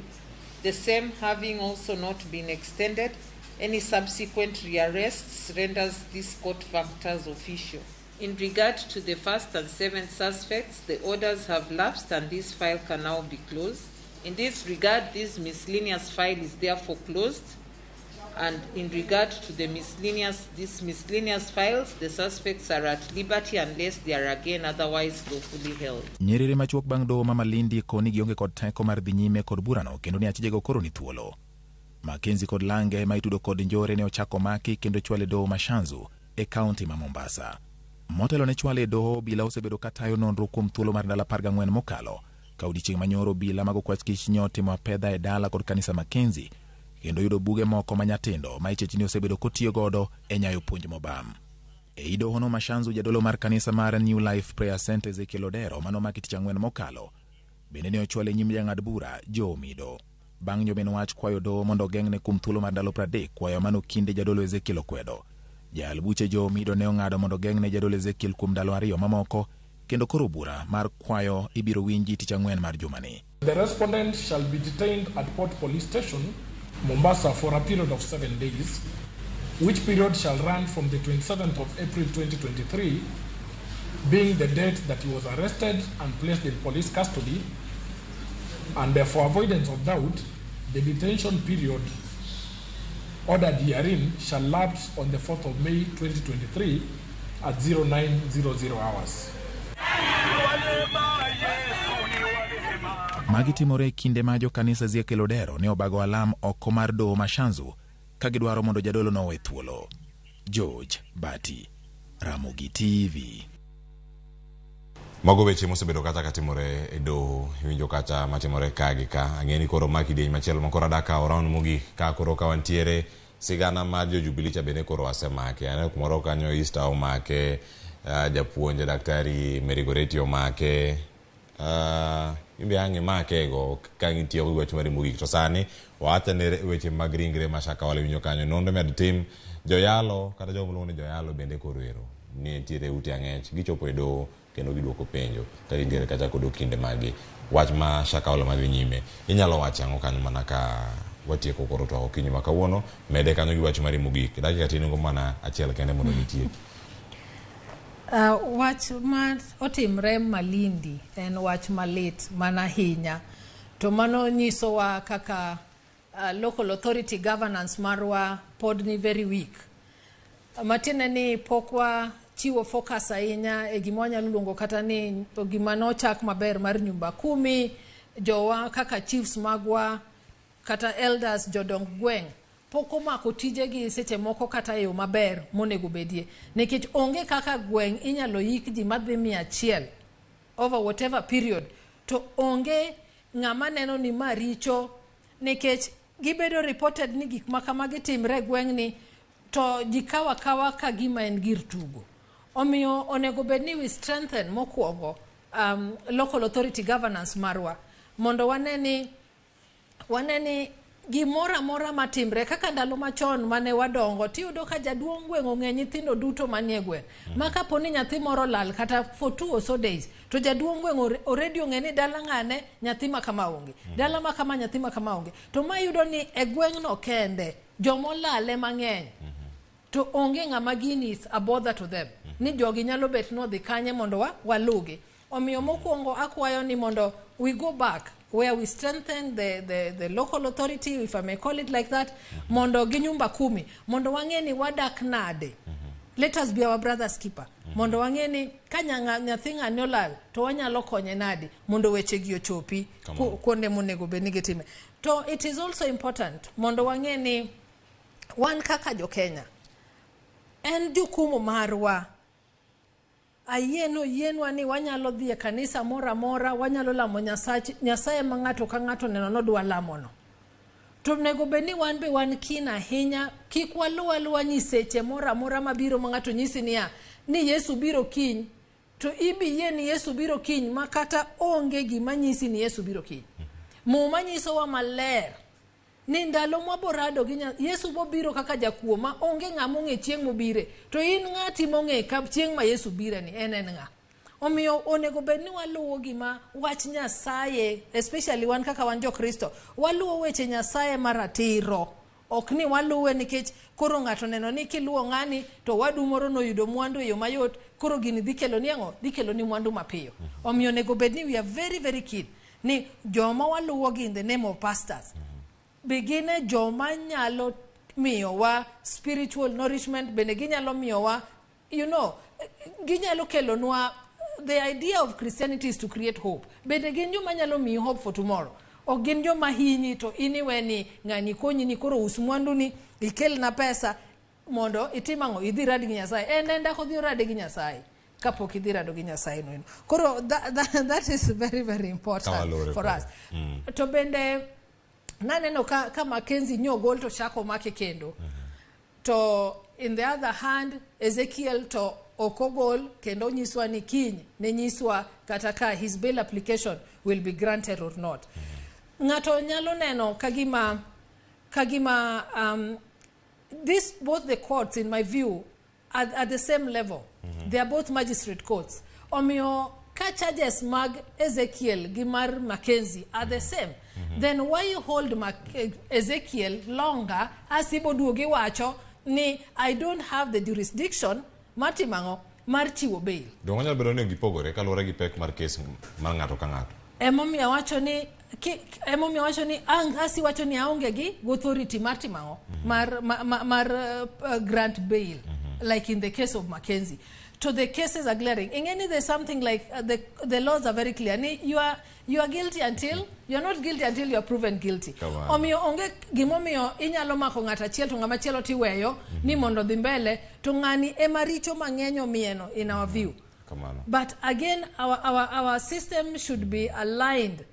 the same having also not been extended, any subsequent rearrests renders this court functus official. In regard to the first and seventh suspects, the orders have lapsed and this file can now be closed. In this regard, this miscellaneous file is therefore closed. And in regard to the these miscellaneous files, the suspects are at liberty unless they are again otherwise lawfully held. Nyerere machuok bang' doho ma Malindi koni gionge kod teko mar dhi nyime kod burano kendo ni achijego koro ni thuolo. Mackenzie kod Lange ma itudo kod njore ne ochako maki kendo chwale doho ma Shanzu e kaunti ma Mombasa. Motelo ne chwale e doho, obila osebedo katayo nonro kuom thuolo mar ndalo 14 mokalo, ka odiechieng' manyoro obila mag okwach kich ne otimo apedha e dala kod kanisa Mackenzie kendo yudo buge moko manyatindo ma ichich ni osebedo kotiyo godo e nyayo puonj mobam. E dohono ma Shanzu, jadolo mar kanisa mar New Life Prayer Center Ezekiel Odero manomaki tich ang'wen mokalo bende ne ochwale nyim jang'ad bura Joe Omido. Bang' jomin wach kwayo doho mondo ogeng'ne kuom thuolo mar ndalo 30, kwayo mano kinde jadolo Ezekiel okwedo. Jayal buche Joe Omido ne ong'ado mondo ogeng'ne jadolo Ezekiel kuom ndalo 2 mamoko, kendo koro bura mar kwayo ibiro winji tich ang'wen mar jumani. The respondent shall be detained at Port Police Station, Mombasa, for a period of 7 days, which period shall run from the 27th of April 2023, being the date that he was arrested and placed in police custody, and for avoidance of doubt, the detention period ordered herein shall lapse on the 4th of May 2023 at 0900 hours. Magi timore e kinde ma jokanisa Ezekiel Odero ne obago alam oko mar doho ma Shanzu ka gidwaro mondo jadolo no owe thuolo. George Bati, Ramogi TV. Mago weche mosebedo kata katimore e doho, iwinjo kata matimore ka gi ka. Ang'e ni koro ma kidieny machielo ma koro adaka round mogik ka koro ka wantiere sigana mar jo Jubilee cha bende koro wasemake. Aneno kumoro kanyo Easter omake, japuonj Daktari Mary Goretti omake, imbe ang' imake go ka gitiyo gi wach mari mogik. To sani wawacho ni weche mag ringre ma Shakahola winjo kanyo nonro med tim joyalo kata jogo miluongo ni joyalo bende koro ero nitiere ute ang'ech gichopo e doho kendo giduoko penjo ka gintiere kata kod okinde magi. Wach ma Shakahola madhi nyime inyalo wacho ang'o kanyo mana ka watieko koro twak okinyi ma kawuono? Mede kanyo gi wach mari mogik, dakika tin go mana achiel kende mondo gitieki. Wach ma otimre Malindi en wach malit mana ahinya, to mano nyisowa kaka local authority governance marwa pod ni very weak. Matiende ni pok wachiwo focus ahinya e gima wanyalo luongo kata ni gima nochak maber mar nyumba kumi, jowa kaka chiefs magwa kata elders jodong gweng' pok omako tijegi seche moko kata e yo maber monego bedie, nikech onge kaka gweng' inyalo yik ji madhi 100 over whatever period to onge ng'ama neno ni ma richo, nikech gibedo reported ni gik ma kamagi timre e gweng'ni to ji kawo akawa ka gima en gir tugo. Omiyo onego bed ni we strengthen mokwongo local authority governance marwa mondo wane ni gimoro amora matimre kaka ndalo machon mane wadongo tiyudo ka jaduong' gweng' ong'e nyithindo duto manie gweng'. Ma kapo ni nyathi moro lal kata for 2 or so days to jaduong' gweng' already ong'e ni dala ng'ane nyathi ma kama onge, dala ma kama nyathi ma kama onge. To ma yudo ni e gweng'no kende jomolale mang'eny to onge ng'ama gini is a bother to them, ni jogi nyalo bet nodhi kanye mondo walugi. Omiyo mokwongo akwayo ni mondo we go back where we strengthen the local authority, if I may call it like that, mondo gi nyumba kumi, mondo wang'e ni wadak nade. Let us be our brother's keeper. Mondo wang'e ni ka nyathi ng'ani olal to wanyalo konye nadi mondo weche gi ochopi kuonde monego bed ni gitime. To it is also important mondo wang'e ni wan kaka jo Kenya en jukumu marwa. Ayieno yienwa ni wanyalo dhi e kanisa moro amora, wanyalo lamo Nyasaye ma ng'ato ka ng'ato neno nodwa lamono. To onego bed ni wan be wan keen ahinya, kik waluw aluwa nyiseche moro amora mabiro ma ng'ato nyisi niya, ni Yesu biro kiny, to ibi yie ni Yesu biro kiny ma kata onge gima nyisi ni Yesu biro kiny. Muma nyisowa maler ni ndalo mwaborado gi Yesu bobiro kaka jakuo ma onge ng'ama ong'e chieng' mobire, to in ng'ati mong'e ka chieng' ma Yesu bire ni en ng'a. Omiyo onego bed ni waluwo gima wach Nyasaye, especially wan kaka wan Jokristo, waluwo weche Nyasaye maratiro. Ok ni waluwe nikech koro ng'ato neno ni kiluwo ng'ani to wadu moro noyudo mwandu e yo mayot, koro gini dhi kelo ni ang'o? Dhi kelo ni mwandu mapiyo. Omiyo onego bed ni we are very very keen ni joma waluwo gi in the name of pastors be gin e joma nyalo miyowa spiritual nourishment, bende ginyalo miyowa, you know, ginyalo kelonwa. The idea of Christianity is to create hope. Bende gin joma nyalo miyi hope for tomorrow. Ok gin joma hinyi to in iwe ni ng'ani konyi ni koro us mwandu ni ikelna pesa mondo itim ang'o, idhi rad gi Nyasaye. En enda kodhi orade gi Nyasaye kapok idhi rado gi Nyasaye no. Koro that is very very important for us. To bende naneno ka Mackenzie nyogol to chako make kendo. To in the other hand, Ezekiel to okogol kendo nyiswa ni kiny ne nyiswa kata ka his bail application will be granted or not. Ng'ato nyalo neno kagima this, both the courts in my view are at the same level. They are both magistrate courts. Omiyo ka charges mag Ezekiel gi mar Mackenzie are the same, then why you hold Ezekiel longer as iboduogi wacho ni I don't have the jurisdiction matimango mar chiwo bail. Dongo nyalo bedo ni gipogore kaluwore gi pek mar kes mar ng'ato ka ng'ato. Emomiyo wacho ni asi wacho ni aonge gi authority mar timango mar grant bail, like in the case of Mackenzie. To the cases are glaring. Ingeni there's something like the laws are very clear. Ni you are guilty until you are not guilty until you are proven guilty. Omiyo onge gimomiyo inyalo mako ng'ato achiel to ng'ama chielo tiweyo ni mondo dhi mbele to ng'ani ema richo mang'eny omieno in our view. But again, our system should be aligned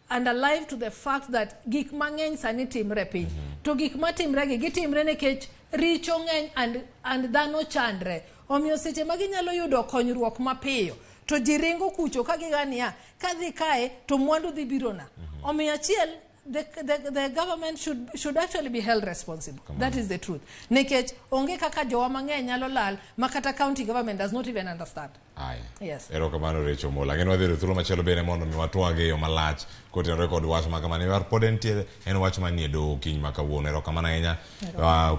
and alive to the fact that gik mang'eny sani timre piny. To gik matimre gi gitimre nikech richo ng'eny and dhano chandre. Omiyo seche ma ginyalo yudo konyruok mapiyo to ji ringo kucho ka gigania kadhi kae to mwandu dhi birona. Omiyo achiel, the government should actually be held responsible. That is the truth. Nikech onge kaka jowa mang'eny nyalo lal ma kata county government does not even understand. Aye. Yes. Erokamano Rachel Mola. Ang'e ni wadhi yudo thuolo machielo bende mondo mi watwag e yo malach kotenore kod wach ma kamano. Nimar pod entie en wach manie doho okinyi ma kawuono. Erokamano ahinya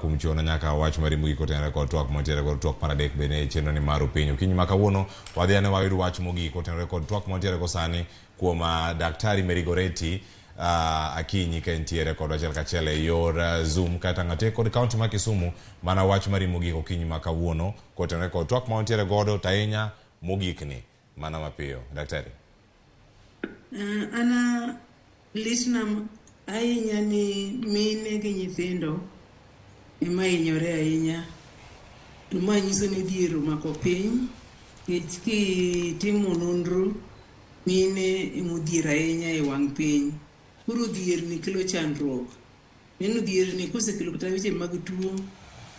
kuom chiwona nyaka wach mari mogik kotenore kod twak mantiere kod twak mar adek bende e chenro ni mar Upenyo. Okinyi ma kawuono wadhi ane wayud wach mogik kotenore kod twak mantiere go sani kuom Daktari Mary Goretti Akinyi ka entiere kod achiel kachiel e yor Zoom kata ng'ate kod kaunti ma Kisumu mana wach mari mogik okinyi ma kawuono kotenore kod twak ma wantiere godo to ahinya mogik ni mana mapiyo. Daktari. Ana litna ahinya ni mine gi nyithindo ema hinyore ahinya. To ma nyiso ni dhier omako piny nikech kitimo nonro mine emodhier ahinya e wang' piny. Koro dhier ni kelo chandruok. Neno dhier ni kosekelo kata weche mag tuo,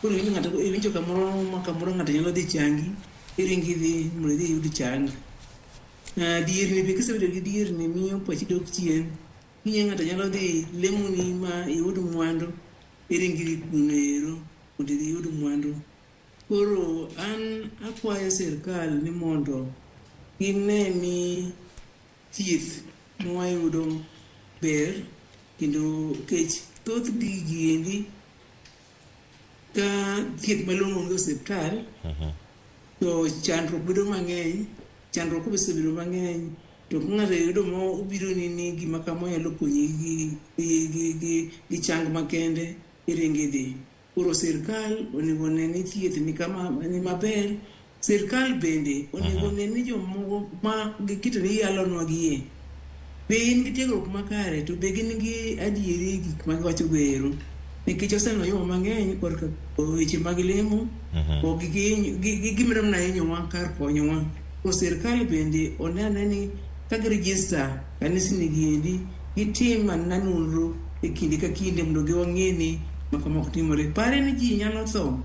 koro iwinjo kamoro ma kamoro ng'ato nyalo dhi changi, iringi dhi mondo idhi iyud chang. Dhier ni be kisebedo gi dhier ni miyo pachi dok chien. Kinye ng'ato nyalo dhi lemoni ma iyud mwandu, iringi dhi kuno ero mondo idhi iyud mwandu. Koro an akwayo sirkal ni mondo gine ni thieth mwayudo ber kendo kech thoth gigi endi ka thieth malong'o onge osiptal to chandruok bedo mang'eny. Chandruok osebedo mang'eny to ng'ato yudo mo obiro ni gima kama nyalo konyi gi chang makende iringi dhi. Koro sirkal onego one ni thieth ni kama ni maber Sirkal bende onego one ni jomoko ma giketo ni yalonwa gie be in gi tiegruok makare to be gin gi adieri e gik ma giwacho go ero, nikech oseneno yo mang'eny korka weche mag lemo ok gimedo mana hinyowa kar konyowa. Koro sirkal bende one ane ni ka girejista kanisni gi endi gitim anena nonro e kinde ka kinde mondo giwang'e ni makama ok timore. Pare ni ji nyalo tho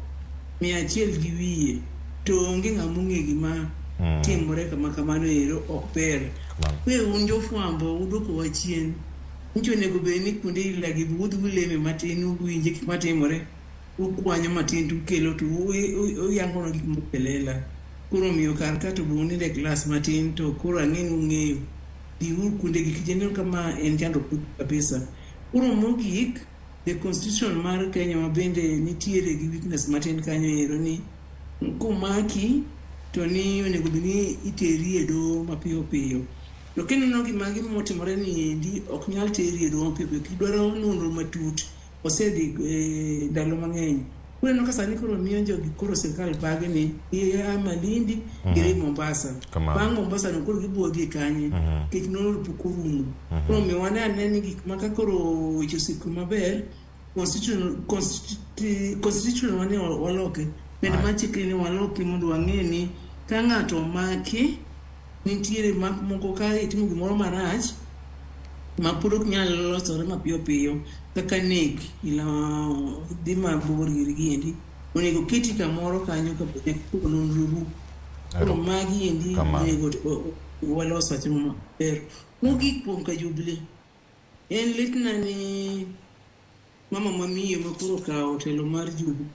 100 gi wiye to onge ng'ama ong'e gima timore kama kamano ero ok ber. We un jofwambo uduokowa chien. Nyicha onego bed ni kuonde ila gi udhi uleme matin uwinje gik matimore ukwanyo matin to ukelo to uyangonwa gik moko e lela. Koro omiyo kar ka to be unindo e klas matin to koro ang'e ni ung'eyo. Dhiuru kuonde gi nikech aneno ka ma en chandruok kabisa. Koro mogik, the constitution mar Kenya ma bende nitiere gi weakness matin kanyo ero ni komaki to ni onego bed ni iteri e doho mapiyo piyo. To kineno gima gimotimore ni endi ok nyal teri e doho mapiyo piyo kidwaro nonro matut osedhi e ndalo mang'eny. Koro ineno ka sani koro miyo jogi koro sirkal bagi ni gia Malindi gidhi Mombasa. Bang' Mombasa no koro gibo dhi kanye nikech nonro pok orumo. Koro omiyo wane ane ni gik ma ka koro weche osiko maber constitution wane waloke bende mar chikni ni waloke mondo wang'e ni ka ng'ato omaki nitiere mak moko ka itimo gimoro marach ma pod ok nyal losore mapiyo piyo kaka nek ila dhi mabor giri giendi onego keti kamoro kanyo kapok nonro ru. Koro magi endi onego walos wach maber. Mogik kuom ka Jubilee en litna ni mama mamiyo ma koro okawo telo mar Jubilee.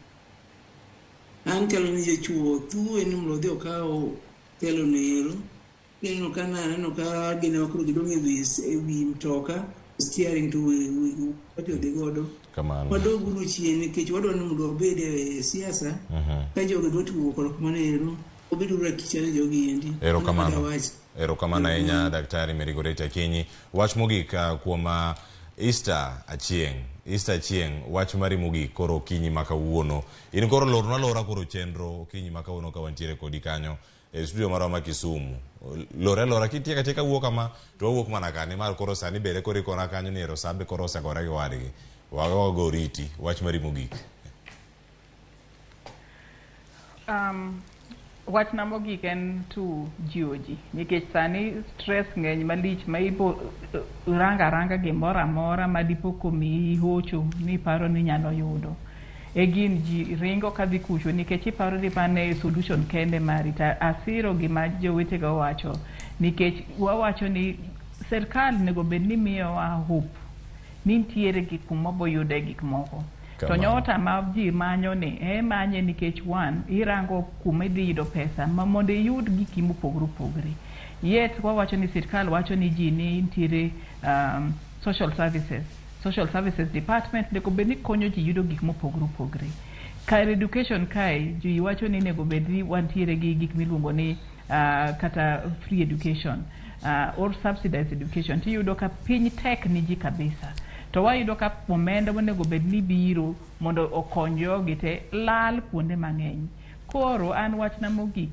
An chalo ni jachuo thuwe ni mondo odhi okaw telo no ero. Ineno ka naneno ka gin ema koro gidong' e wi mtoka steering to wi odhi godo. Wadog uru chien nikech wadwa ni mondo wabed e siasa ka jogi dwa tugo kod kamano ero wabed uru akicha ne jogi endi. Erokamano. Erokamano ahinya Daktari Mary Goretti Akinyi. Wach mogik kuom Easter Achieng'. Easter Achieng' wach mari mogik koro okinyi ma kawuono. In koro lornwa alora koro chenro okinyi ma kawuono ka wantiere kodi kanyo e studio marwa ma Kisumu. Lore alora kitieko atieka wuok kama to wawuok mana ka nimar koro sani bende koro ikona kanyo ni ero sabe koro osegore gi wadgi. Wago oriti wach mari mogik. Wachna mogik en to jiwo ji nikech sani stress ng'eny malich ma ibo ranga aranga gimoro amora ma dipo komiyi hocho ni iparo ni inyalo yudo. E gin ji ringo kadhi kucho nikech iparo ni mano e solution kende mari to asiro gima jowetega owacho nikech wawacho ni sirkal onego bed ni miyowa hope ni nitiere gik kuma wabo yude gik moko. To nyota ma ji manyo ni e manye nikech one irango kuma idhi yudo pesa ma mondo iyud giki mopogore opogore. Yet wawacho ni sirkal wacho ni ji ni nitiere social services. Social services department onego bed ni konyo ji yudo gik mopogore opogore. Kar education kae ji wacho ni onego bed ni wantiere gi gik miluongo ni kata free education or subsidized education tiyudo ka piny tek ni ji kabisa. To wayudo ka omenda monego bed ni biro mondo okony jogi te lal kuonde mang'eny. Koro an wachna mogik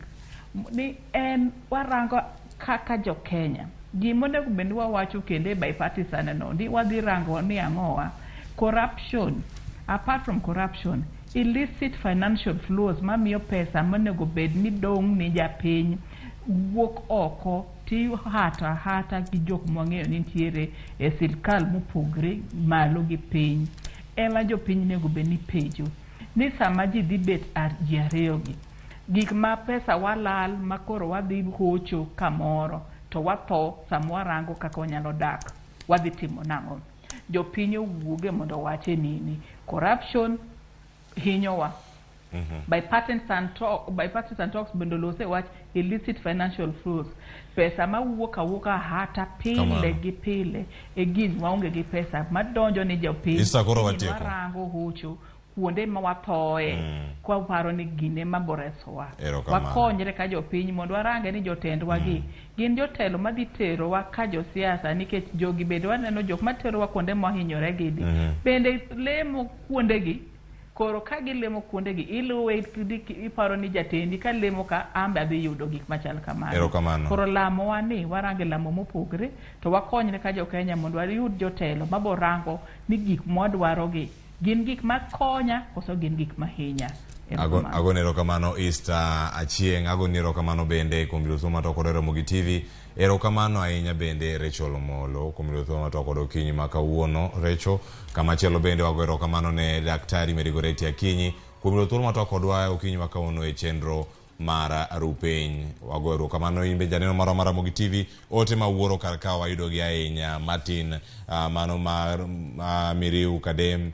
ni en warango kaka jo Kenya. Gima onego bed ni wawacho kendo e bipartisan no ni wadhi rango ni ang'owa corruption apart from corruption illicit financial flows mamiyo pesa monego bed ni dong' ni japiny wuok oko tihata hata gi jok mwang'eyo ni nitiere e sirkal mopogre malo gi piny ema jopiny onego bed ni penjo ni sama ji dhi bet ji ariyo gi gik ma pesa walal ma koro wadhi hocho kamoro to watho sama warango kaka wanyalo dak wadhi timo nang'o jopiny owuoge mondo owache nini corruption hinyowa bipartisan talks bende olose wach illicit financial flows pesa mawuok awuoka hata pile gi pile e gin waonge gi pesa madonjo ni jopiny Issa koro watieko. warango hocho kuonde ma wathoe kwaparo ni gine maboresowa Erokamano. wakonyre ka jopiny mondo warange ni jotendwa gi gin jotelo madhi terowa ka josiasa nikech jogi bende waneno jok materowa kuonde mohinyore gidi bende lemo kuondegi Koro ka gilemo kuondegi, iluwe iparo ni jatendi ka lemo ka an be adhi yudo gik machal kamano. Erokamano. Koro lamowa ni warange lamo mopogre to wakonyre ka jo Kenya mondo wayud jotelo mabo rango ni gik mwadwarogi gin gik makonya koso gin gik mahinya. Erokamano. Agoni erokamano Easter Achieng', agoni erokamano bende kuom yudo thuolo mar twak kod Ramogi TV. Erokamano ahinya bende Rachel Omolo kuom yudo thuolo mar twak kod okinyi ma kawuono. Rachel, kamachielo bende wago erokamano ne Daktari Mary Goretti Akinyi kuom yudo thuolo mar twak kodwa okinyi ma kawuono e chenro mar Rupiny. Wago erokamano in be janeno marwa mar Ramogi TV, ote ma wuoro kar ka wayudogi ahinya. Martin mano mar Miriu Kadem,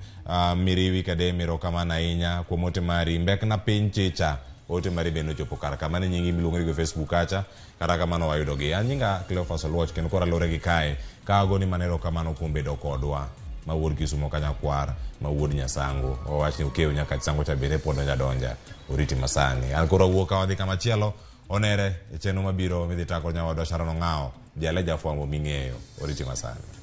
Miriwi Kadem, erokamano ahinya kuom ote mari. Mbekna piny chicha, ote mari bende ochopo kar ka. Mano e nyingi miluongo ni go Facebook kacha, kata kamano wayudogi. An nyinga Cleophas Oluoch kendo koro alore gi kae ka agoni mana erokamano kuom bedo kodwa. Ma wuod Kisumo Kanyakwar, ma wuod Nyasango. Wawach ni okew nyaka Sango cha bende pod donja donja. Oriti masani. An koro awuok ka wadhi kamachielo, onere e chenro mabiro midhi tako nyawadwa Sharon Ong'awo, jale jafwambo ming'eyo. Oriti masani.